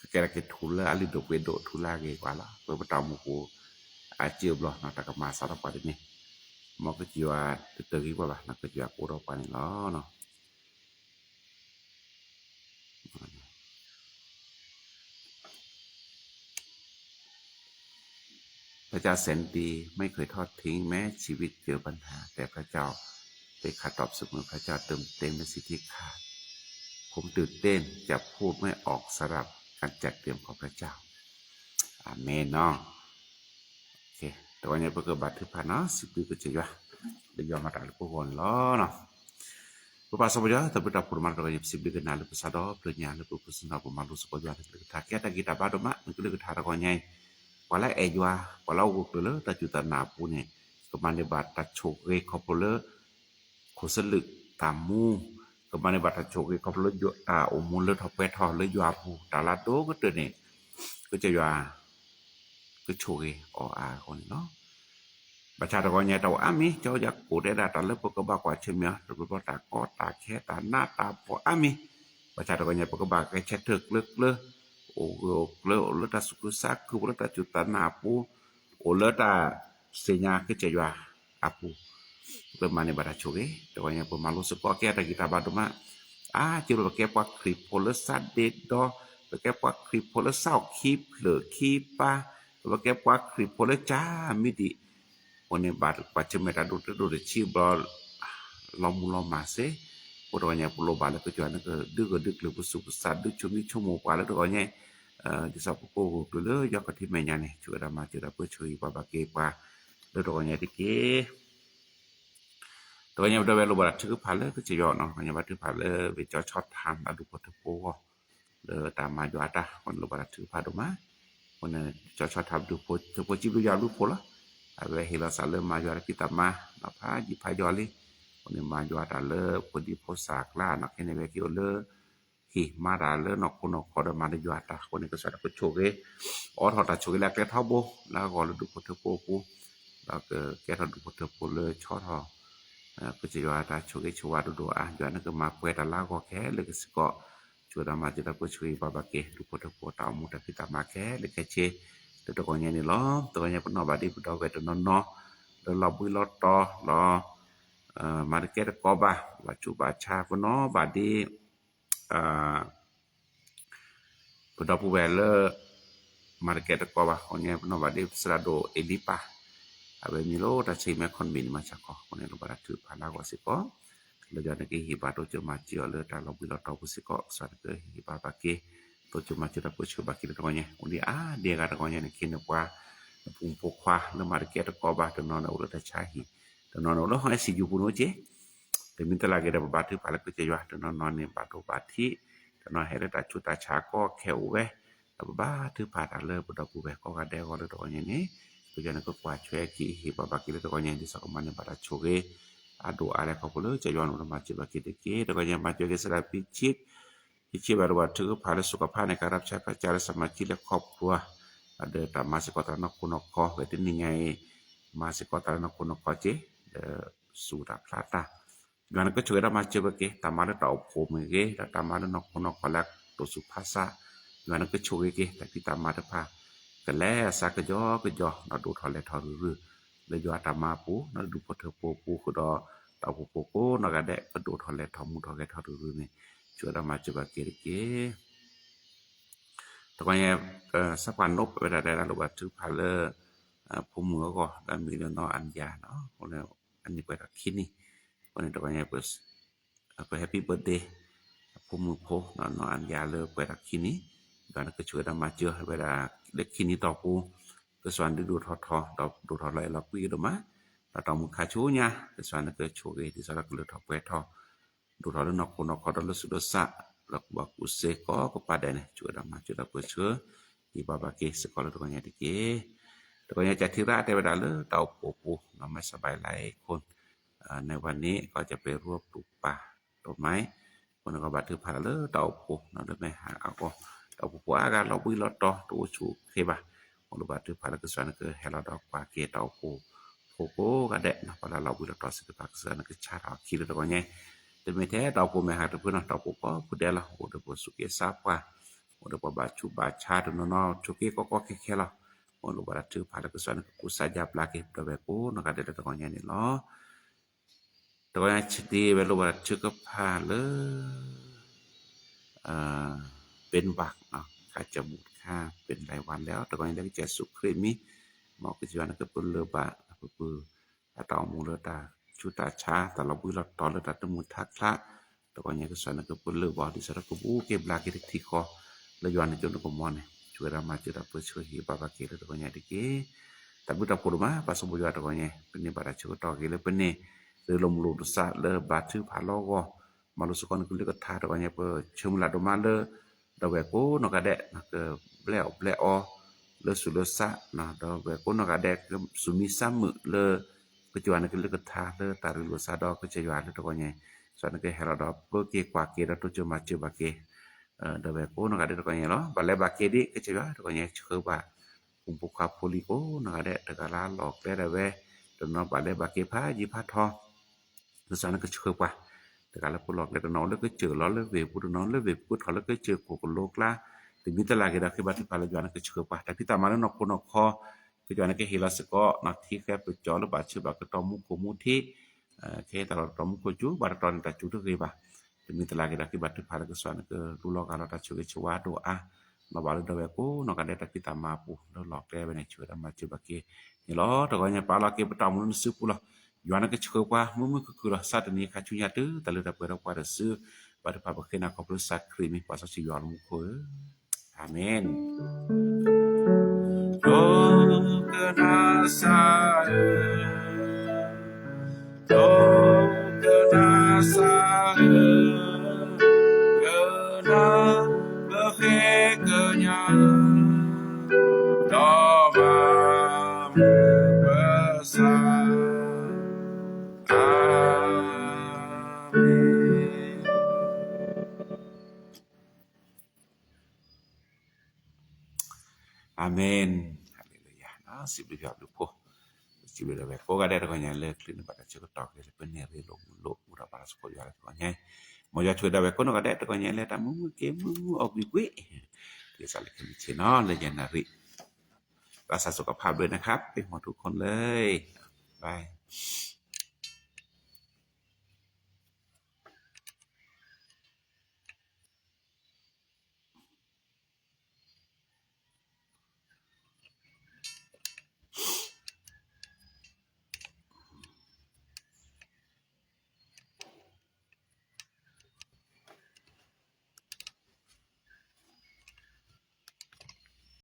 ကကဲထီၣ်က့ၤထူလၢအလုၢ်ဒိၣ်ပှ့ၤဒိၣ် ထူလၢအဂ့ၤကွၢ်လီၤ ပပတၢ်အိၣ်မူပူၤ အစ့အဘျီ တၢ်ကမၤစးထီၣ်ပှၤတန့ၢ် မ်ကစၢ်ယွၤတတဂ့ၤပှၤဘၣ် ကစၢ်ယွၤကအိၣ်ဒီးပှၤန့ၣ်လီၤ. พระเจ้าแสนดีไม่เคยทอดทิ้งแม้ชีวิตเจอปัญหาแต่พระเจ้าเป็นคำตอบเสมอพระเจ้าเติมเต็มในสิ่งที่ขาดพ ผมตื่นเต้นจะพูดไม่ออกสำหรับการจัดเตรียมของพระเจ้า อาเมนเนาะ တဂီၤညါ ပကဘါထုကဖၣ်နီၤ စံးဘျုးကစၢ်ယွၤ လၢယွၤမၤတၢ်လၢပဂီၢ်န့ၣ်လီၤ. ပပၢ်စီၤပၤယွၤ တၢ်ဘျုးတၢ်ဖှိၣ်မၤတဂီၤညါ ပစံးဘျုးကနၤလၢပစးဒီဖျၢၣ်ညါ လၢပပူၤစနီၤ ပမၤလိစ့ၢ်ကီးယွၤနကလုၢ်ကထါ ကဲတၢ်ဂံၢ်တၢ်ဘါဒိၣ်မး နကလုၢ်ကထါတဂီၤညါအံၤ ပှၤလၢအဲၣ်ယွၤ ပှၤလၢအဂၢၢ်ကျၢၤလၢတၢ်စူၢ်တၢ်နာ်အပူၤန့ၣ် ကမၤန့ၢ်ဘၣ်တၢ်ဆိၣ်ဂ့ၤခီဖျိလၢ ခိၣ်စလုးတၢ်မူ, ကမၤန့ၢ်ဘၣ်တၢ်ဆိၣ်ဂ့ၤခီဖျိလၢတၢ်အိၣ်မူလၢထီၣ်ပှဲၤထီၣ်လၢယွၤအပူၤ တၢ်လၢအဒိၣ်ကတၢၢ်န့ၣ် ကစၢ်ယွၤ ကဆိၣ်ဂ့ၤအီၤအါအဂီၢ်န့ၣ်လီၤ. ဘၣ်ဆၣ်တဂီၤညါတၢ်အိၣ်အါမံၤ ကၠီယၤကိာ်တဲဒၣ်တၢ်လၢပကဘၣ်ကွၢ်ဆၢၣ်မဲာ်အီၤ တဘျီဘျီတၢ်ကီတၢ်ခဲတၢ်နးတၢ်ဖှီၣ်အါမံၤ ဘၣ်ဆၣ်တဂီၤညါ ပကဘၣ်ဂဲၤဆၢထၢၣ်ကျၢၤကျၢၤ အိၣ်ဂၢၢ်အိၣ်ကျၢၤ အိၣ်လၢတၢ်သူၣ်ခုသးခု အိၣ်လၢတၢ်စူၢ်တၢ်နာ်အပူၤ အိၣ်လၢတၢ်သ့ၣ်ညါကစၢ်ယွၤအပူၤ ပကမၤန့ၢ်ဘၣ်တၢ်ဆိၣ်ဂ့ၤ တဂီၤညါ ပမၤလိစ့ၢ်ကီးကဲတၢ်ဂံၢ်တၢ်ဘါဒိၣ်မး အါက့ ပကဲပှၤခရံာ်ဖိလၢစးဒ့ဒီ ပကဲပှၤခရံာ်ဖိလၢစးအီၣ်ခံဖျၢၣ်ခံပၢ် ပကဲပှၤခရံာ်ဖိလၢကၢမံၤဒံး အဃိန့ၣ်ဘၣ်ကွၢ်ဆၢၣ်မဲာ်တၢ်ဒိၣ်တၢ်ဒိၣ်တဆံဘျီ လီၤမူလီၤမၢ်စ့ၢ် အဃိတဂီၤညါ ပလိၣ်ဘၣ်လၢကစၢ်ယွၤနကဒုးဂၢၢ်ဒုးကျၢၤပသူၣ်ပသး ဒုးဆိမိၣ်ဆိကမိၣ်ပှၤလၢတဂီၤညါ ဒ်သိးပကအိၣ်ဂၢၢ်ကျၢၤလၢယွၤခီၣ်ထံးမဲာ်ညါန့ၣ် ဆိၣ်ဂ့ၤဒၣ်မၤစၢၤတၢ်ပၢဆှၢအံၤပှၤဘၣ်က့ၤပှၤ လၢတဂီၤညါတက့ၢ်. တဂီၤညါပဒီပုၢ်ဝဲၢ်လိၣ်ဘၣ်တၢ်ထုကဖၣ်လၢကစၢ်ယွၤနီၤ တဂီၤညါဘါထုကဖၣ်လၢ ဝ့ၢ်ကၠီဆီထါ အဒူၣ်ဖိထၢဖိအဂီၢ် လၢတၢ်မၤယွၤအတၢ် အဃိန့ၣ်လိၣ်ဘၣ်တၢ်ထုကဖၣ်ဒိၣ်မး အဃိန့ၣ် ကၠီဆီထါဒူၣ်ဖိထၢဖိ စံးဘျုးယွၤဘျုးဖှိၣ်လီၤ အဝဲဟ့ၣ်လီၤသးလၢမၤယွၤတၢ်ဖံးတၢ်မၤ ဒီးဖးယံာ်ဖးယီၤလံ အဃိန့ၣ် မၤယွၤတၢ်လၢဖိဒံဖိသၣ်အကျါ နီၢ်ခဲန့ၣ် ဝဲက့ၤအိၣ်လၢ ဟံၣ်မၤတၢ်လၢနီၢ်ခိနီၢ်ခီဒီးမၤလၢယွၤအတၢ် အဃိန့ၣ် ကစၢ်ယွၤကဆိၣ်ဂ့ၤ အိးထီၣ်တၢ်ဆိၣ်ဂ့ၤလၢအကျဲထီဘိ လၢအဂီၢ်လၢဒူၣ်ဖိထၢဖိအပူၤ ဒီးကကဲထီၣ်ဒူၣ်ဖိထၢဖိလၢဆီထီၣ် ကစၢ်ယွၤအတၢ်ဆိၣ်ဂ့ၤဆိၣ်ဝါဒိၣ်ဒိၣ်အါ ယွၤနကမၤပှဲၤတၢ်လၢအဂီၢ်ခဲလၢာ်ကစ့ၢ်ကီး ဆိၣ်ဂ့ၤဒၣ်မၤစၢၤတၢ်ပၢဆှၢအံၤပှၤဘၣ်က့ၤ ဒူၣ်ဖိထၢဖိတၢ်အိၣ်မူတၢ်ဖံးတၢ်မၤခဲလၢာ်ခဲဆ့ လၢတဂီၤညါန့ၣ်လီၤ. တဂီၤညါပနီၣ်ဘၣ်ဒ်ပဒီပုၢ်ဝဲၢ်တနီၤနီၤ လၢလီၤဘှံးလီၤတီၤလီၤ မၤတကဲတကိးဘၣ် ဘၣ်ဆူးဘၣ်ဆါ ပနီၣ်ဘၣ်ဒ် ပဒီပုၢ်ဝဲၢ်လၢ မၤတကဲတကိးဘၣ် အဃိန့ၣ် ပနီၣ်ဘၣ်ဒ်ပသရၣ်ဒိၣ်အ့လံပၢ် အဝဲမံၤလၢတၢ်ဆၢအံၤမ့ၢ် ခီၣ်မံၤန့ၣ် မၤဆါခီ အဃိန့ၣ် လိၣ်ဘၣ်တၢ်ထုကဖၣ်လၢအဂီၢ်စ့ၢ်ကီး လၢယွၤနကဟ့ၣ်ဘၣ်တိစၢၤမၤစၢၤအီၤလၢတၢ်လီၤဘှံးလီၤတီၤပူၤစ့ၢ်ကီး ကစၢ်နကဟ့ၣ်ဘၣ်ဘၣ်က့ၤ တိစၢၤမၤစၢၤတၢ်ပၢဆှၢဘၣ်က့ၤလၢတဂီၤညါ အိၣ်ဒံးအါဒံးအဂၤတဂီၤညါန့ၣ် ခ့န့ၢ်ပှၤ နဖိမုၣ်ဖိခွါလၢမၤတကဲတကိးဘၣ် တနီၤန့ၣ်အိၣ်လၢတၢ်ဆါဟံၣ် တနီၤန့ၣ်အိၣ်လၢဟီၣ်အဲၣ်စံယိၤပူၤန့ၣ်အိၣ်က့ၤ တမ့ၢ်တလၢက့ၤဒီးပဘါထုကဖၣ်လၢကစၢ်ယွၤ တနီၤနီၤန့ၣ် ဘၣ်ဒိဘၣ်ထံး တနီၤဟဲလၢတၢ်ဆူးတၢ်ဆါကီခဲအိၣ်ဝဲ ဒီးပဘါထုကဖၣ်တၢ်လၢပဒီပုၢ်ဝဲၢ်ကိးဂၤဒဲးအဂီၢ်လၢတဂီၤညါန့ၣ် ကစၢ်ယွၤနကကွၢ်ထွဲက့ၤဟ့ၣ်ဘၣ်ဘၣ်က့ၤလၢတဂီၤညါ ဒ်သိးကမၤန့ၢ်ဘၣ်တၢ်ဆိၣ်ဂ့ၤ အါဒိၣ်အါလဲၢ်ခီဖျိလၢကစၢ်ယွၤအိၣ်ဒီးမၤစၢၤဘၣ်က့ၤတက့ၢ်. တဂီၤညါမၤစၢၤက့ၤ စဒၣ်ပံဆ့ ဟံးဆ့ဘၣ်လိၣ်ဘၣ်ထုကဖၣ်လၢ สุขภาพ ในการรับใช้พระเจ้า လၢ สมาชิก လၢ ครอบครัว ဒီးတၢ်မၤစ့ၢ်ကီးတၢ်လၢနီၢ်ခိနီၢ်ခီ ဝဲတနံၤညါအံၤ မၤစ့ၢ်ကီးတၢ်လၢနီၢ်ခိနီၢ်ခီက့ၤ ဒီးစူၢ်တၢ်ဖျါတၢ် ယွၤနကဆိၣ်ဂ့ၤဒီးမၤစၢၤဘၣ်က့ၤ တၢ်မၤလၢတၢ်အိၣ်ဖှိၣ်မ့ၢ်ဂ့ၤ ဒီးတၢ်မၤလၢနီၢ်ခိနီၢ်ခီလၢအတိာ်ဆူၣ်ဖးဆး ယွၤနကဆိၣ်ဂ့ၤက့ၤ တၢ်ဖံးတၢ်မၤတဖၣ် ကလဲၤအသးကယီကယီ ဒီးဒိၣ်ထီၣ်လဲၢ်ထီၣ်ရုၢ်ရုၢ် လၢယွၤအတၢ်မၤအပူၤ လၢဒူၣ်ဖိထၢဖိအပူၤဃုာ်ဒီး တၢ်အိၣ်ဖှိၣ်ဖိကိးနီၢ်ဂၤဒဲး ကဒိၣ်ထီၣ်လဲၢ်ထီၣ်မုၢ်ထီၣ်ဂဲၤထီၣ်ရုၢ်ရုၢ်န့ၣ် ဆိၣ်ဂ့ၤဒီးမၤစၢၤဘၣ်က့ၤတက့ၢ်. တဂီၤညါ စးပှၢ်နိးဝဲဒၣ်တဲဒၣ်လိၣ်ဘၣ်ထုကဖၣ်လၢ ဖိမုၣ်အဂီၢ် ဒီးမံၤလၢနီၢ်အၣ်ယၤနီၤ အနံၣ်ပှဲၤထီၣ်ခံနံၣ် အဃိန့ၣ်တဂီၤညါ ပ happy birthday အဖိမုၣ်ဖိ နီၢ်အၣ်ယၤလၢပှဲၤထီၣ်ခံနံၣ် ယွၤနကဆိၣ်ဂ့ၤဒီးမၤစၢၤဝဲဒၣ် လၢခံနံၣ်တီၢ်ပူၤ ကစၢ်ယွၤဒုးဒိၣ်ထီၣ်ထီ ဒီးဒိၣ်ထီၣ်လီၤအဲၣ်လီၤကွံကဒိၣ်မး ဒီးတၢ်အိၣ်မူခါဆူညါ ကစၢ်ယွၤနကဆိၣ်ဂ့ၤ ဒ်သိးဒီးကလၢထီၣ်ပှဲၤထီၣ် ဒိၣ်ထီၣ်လၢနီၢ်ခိနီၢ်ခီဒီးလၢသူၣ်လၢသး လၢကူၣ်ဘၣ်ကူၣ်သ့ကိးကပၤဒဲးန့ၣ် ဆိၣ်ဂ့ၤဒီးမၤစၢၤဒီးပၢဆှၢ ဟ့ၣ်ဘၣ်ဘၣ်က့ၤစ့ၢ်ကီးလၢတဂီၤညါတက့ၢ်. တဂီၤညါ ကၠၢထံရၣ်တဲဝဲဒၣ်လၢတၢ်အိၣ်ဖှိၣ်ပူၤ နီၢ်မဲၢ်စဘၢၣ်လါအံၤ ခိၣ် နဝၤန့ၣ် ကီၢ်ကၠၢ်ပဲၤရူပူၤပၢ် ဒိၣ်မး အဃိန့ၣ်ကဘၣ်ထုကဖၣ်လၢတၢ်အိၣ်ဖှိၣ်နီၢ်လၢမဲာ်ဟးအဂီၢ် တၢ်အိၣ်ဖှိၣ်ဖိအါဂၤလီၤဘှံးလီၤတီၤ တအိၣ်ဆူၣ်အိၣ်ချ့ဘၣ် အဃိန့ၣ်ဘၣ်ထုကဖၣ်လၢကစၢ်ယွၤနကဟဲလီၤဒီးကွၢ်က့ၤတၢ်အိၣ်ဖှိၣ်ဖိကိးဂၤဒဲး နီၢ်ပှၤလၢလီၤဘှံးလီၤတီၤသ့ၣ်တဖၣ် ကစၢ်ယွၤနကဆါထီၣ်အခံလၢတဂီၤညါ တမ့ၢ်ထဲတၢ်အိၣ်ဖှိၣ်မဲာ်ဟးတဖုနီၤ တၢ်အိၣ်ဖှိၣ်ကိးဖုဒဲးလီၤ အိၣ်ဒီးပှၤစူၢ်က့ၤသးပှၢ် အိၣ်ဒီးပှၤဘၣ်ဆူးဘၣ်ဆါတနီၤနီၤ ဆိးက့ကိးကီခဲခဲလီၤ အဃိန့ၣ်ဘၣ်ထုကဖၣ်လၢကစၢ်ယွၤနကကူစါယါဘျါက့ၤ ပဒီပုၢ်ဝဲၢ်ကိးနီၢ်ဂၤဒဲးလၢတဂီၤညါန့ၣ်လီၤ. တဂီၤညါဆံးဒံးဝဲလိၣ်ဘၣ်ထုကဖၣ်လၢ เป็นหวัดเนาะ ข้าจมูกข้าเป็นหลายวันแล้ว တဂီၤညါလၢကစၢ်ယ့ၣ်ၡူးခရံာ်မံၤ မ်ကစၢ်ယွၤနကပလၢၢ်ဘၣ် ပပုၢ် အတၢ်အိၣ်မူလၢတၢ်ဆူးတၢ်ဆါ တၢ်လီၤဘှံးလီၤတီၤလၢတၢ်တမုာ်ထးချး တဂီၤညါကစၢ်နကပလၢၢ်ဘၣ်ဒ်သိးဒီးကဘူးက့ၤဘျါက့ၤတထံၣ်ဃီ လၢယွၤန့ၣ်ကၠိနကမီန့ၣ် ဆိၣ်ဂ့ၤဒီးမၤစၢၤဒီးပၢဆှၢဟ့ၣ်ဘၣ်ဘၣ်က့ၤလၢတဂီၤညါတက့ၢ်. တၢ်ဘျုးတၢ်ဖှိၣ်ဒိၣ်မး ပၢ်စီၤဘိယွၤတဂီၤညါ ပန့ၢ်ဘၣ်တၢ်ဆၢကတီၢ်ဂ့ၤလၢပန့ၢ် ရ့လိာ်မုာ်လိာ်သးလၢဘါထုကဖၣ်လီၤဂီၢ် မၤလိစ့ၢ်ကီးနကလုၢ်ကထါတဂီၤညါ ပဆၢမုၢ်လၢ်ဒိၣ်မးလၢ ဒီပုၢ်ဝဲၢ်ကိးနီၢ်ဂၤဒဲး ကဘျဲအီၣ်ဘျဲအီ လၢဆူးလၢဆါ ဒီပုၢ်ဝဲၢ်ကိးနီၢ်ဂၤဒဲး ကဆူးမံဆါမုာ်လၢ ကစၢ်ယွၤနကလုၢ်ကထါလၢတၢ်ရ့လိာ်သးဒီးကစၢ်ယွၤလၢတဂီၤညါ ကစၢ်နကဟဲလီၤဒီးပၢက့ၤကွၢ်က့ၤဒီးတိစၢၤမၤစၢၤဘၣ်က့ၤ ဒီပုၢ်ဝဲၢ်ကိးနီၢ်ဂၤဒဲးတဂီၤညါလီၤ. ဘၣ်လဲၤဘၣ်က့ၤဒ်ကစၢ်ယွၤတဂီၤညါ ဆှၢပှၤ ပူဖိခွါဖိလံၤကိးနီၢ်ဂၤဒဲးတဂၤလၢလီၢ်ကျဲဒၣ်ဝဲ တနီၤဘၣ်လဲၤဘၣ်က့ၤဖးယံၤဖးထီ ကစၢ်နကဆှၢပှၤ တဂၤလၢပလီၢ်ကျဲ တနီၤလၢကစၢၢ်လီၤလၢဝ့ၢ်ပူၤ တနီၤလၢဝ့ၢ်ပူၤထီၣ်လၢကစၢၢ်ခိၣ်ကလိကျါ တမံၤတလၢ်ဂ့ၤဒီးဃ့ဘါထုကဖၣ်လၢယွၤနကဆှၢပှၤ တၢ်ဖံးတၢ်မၤလၢနီၢ်ခိနီၢ်ခီ ကစၢ်ယွၤနကဟ့ၣ်လီၤစ့ၢ်ကီး ထံဃဲပစီၤလၢဘၣ်ဆၢဘၣ်ကတီၢ်မူခိၣ်မူထံး ကဟဲတၢ်လီၢ်တတီၤမူခိၣ်စူၤ ဘၣ်တတီၤန့ၣ်တၢ်စူၤတဂ့ၤဘၣ် တမံၤတလၢ်ဂ့ၤဒီးဃ့ဘါထုကဖၣ်လၢကစၢ်နကလူလီၤဂာ်လီၤတၢ်ဆိၣ်ဂ့ၤဆိၣ်ဝါဒိၣ်အါ လီၤဘၣ်လၢဒီပုၢ်ဝဲၢ်ကိးနီၢ်ဂၤဒဲးတၢ်ဖံးတၢ်မၤအပူၤ လၢလီၢ်ကျဲဝဲန့ၣ် ဆှၢဝဲဒၣ်မၤစၢၤဘၣ်က့ၤန့ၣ်လီၤ. တဂီၤညါပာ်လီၤက့ၤပတၢ်အိၣ်မူလၢနစုပူၤလီၤ. ယွၤနကဆှၢပှၤမုာ်မုာ်ခုၣ်ခုၣ်လီၤ. စးတနံၤခါဆူညါတုၤတၢ်လၢတၢ်ပှဲၤဒီးပှၤတစု ဘၣ်တဖၣ်ပဃ့နၤခီဖျိစးခရံာ်မံၤ ပှၤစီဆှံယွၤလၢမူခိၣ်ဧၢ အၤမ့ၣ်. ဒိကနၣ်စၢ်ဧၢ, ဒိကနၣ်စၢ်ဧၢ, ကနၣ်ပဃ့ကညး, ဒီးမၤမုာ်ပစၢ်, အၤမ့ၣ်. အၤမ့ၣ်, ဟါလ့လူယၤ, စံးဘျုးယွၤဘျုးဖှိၣ်, စံးဘျုးဒီပုၢ်ဝဲၢ်ကိးဂၤဒဲးတဂီၤညါလၢ ချုးန့ၢ်ဘၣ်တၢ်ဆၢကတီၢ်က့ၤလၢပန့ၢ်ရ့လိာ်မုာ်လိာ် အိၣ်ဒီးပှၤလၢစ့ၢ်ကီးယွၤလၢတဂီၤညါ, မ်ယွၤဆိၣ်ဂ့ၤဒၣ်ဝဲကိးနီၢ်ဂၤဒဲးတဂီၤညါလၢတၢ်မုာ်မုာ်က့ၤမုာ်မုာ်အီၣ်ကွံာ်ကွံာ်, ကစၢ်လၢခံမုၢ်ဆ့ၣ်နီၤ လၢယဲၢ်နၣ်ရံၣ်, ဘၣ်ဆၣ်စ့ၢ်ကီးဖးဘျုးနခါ ပ့ၤမီၢ်ထူခိၣ်လၢ bye.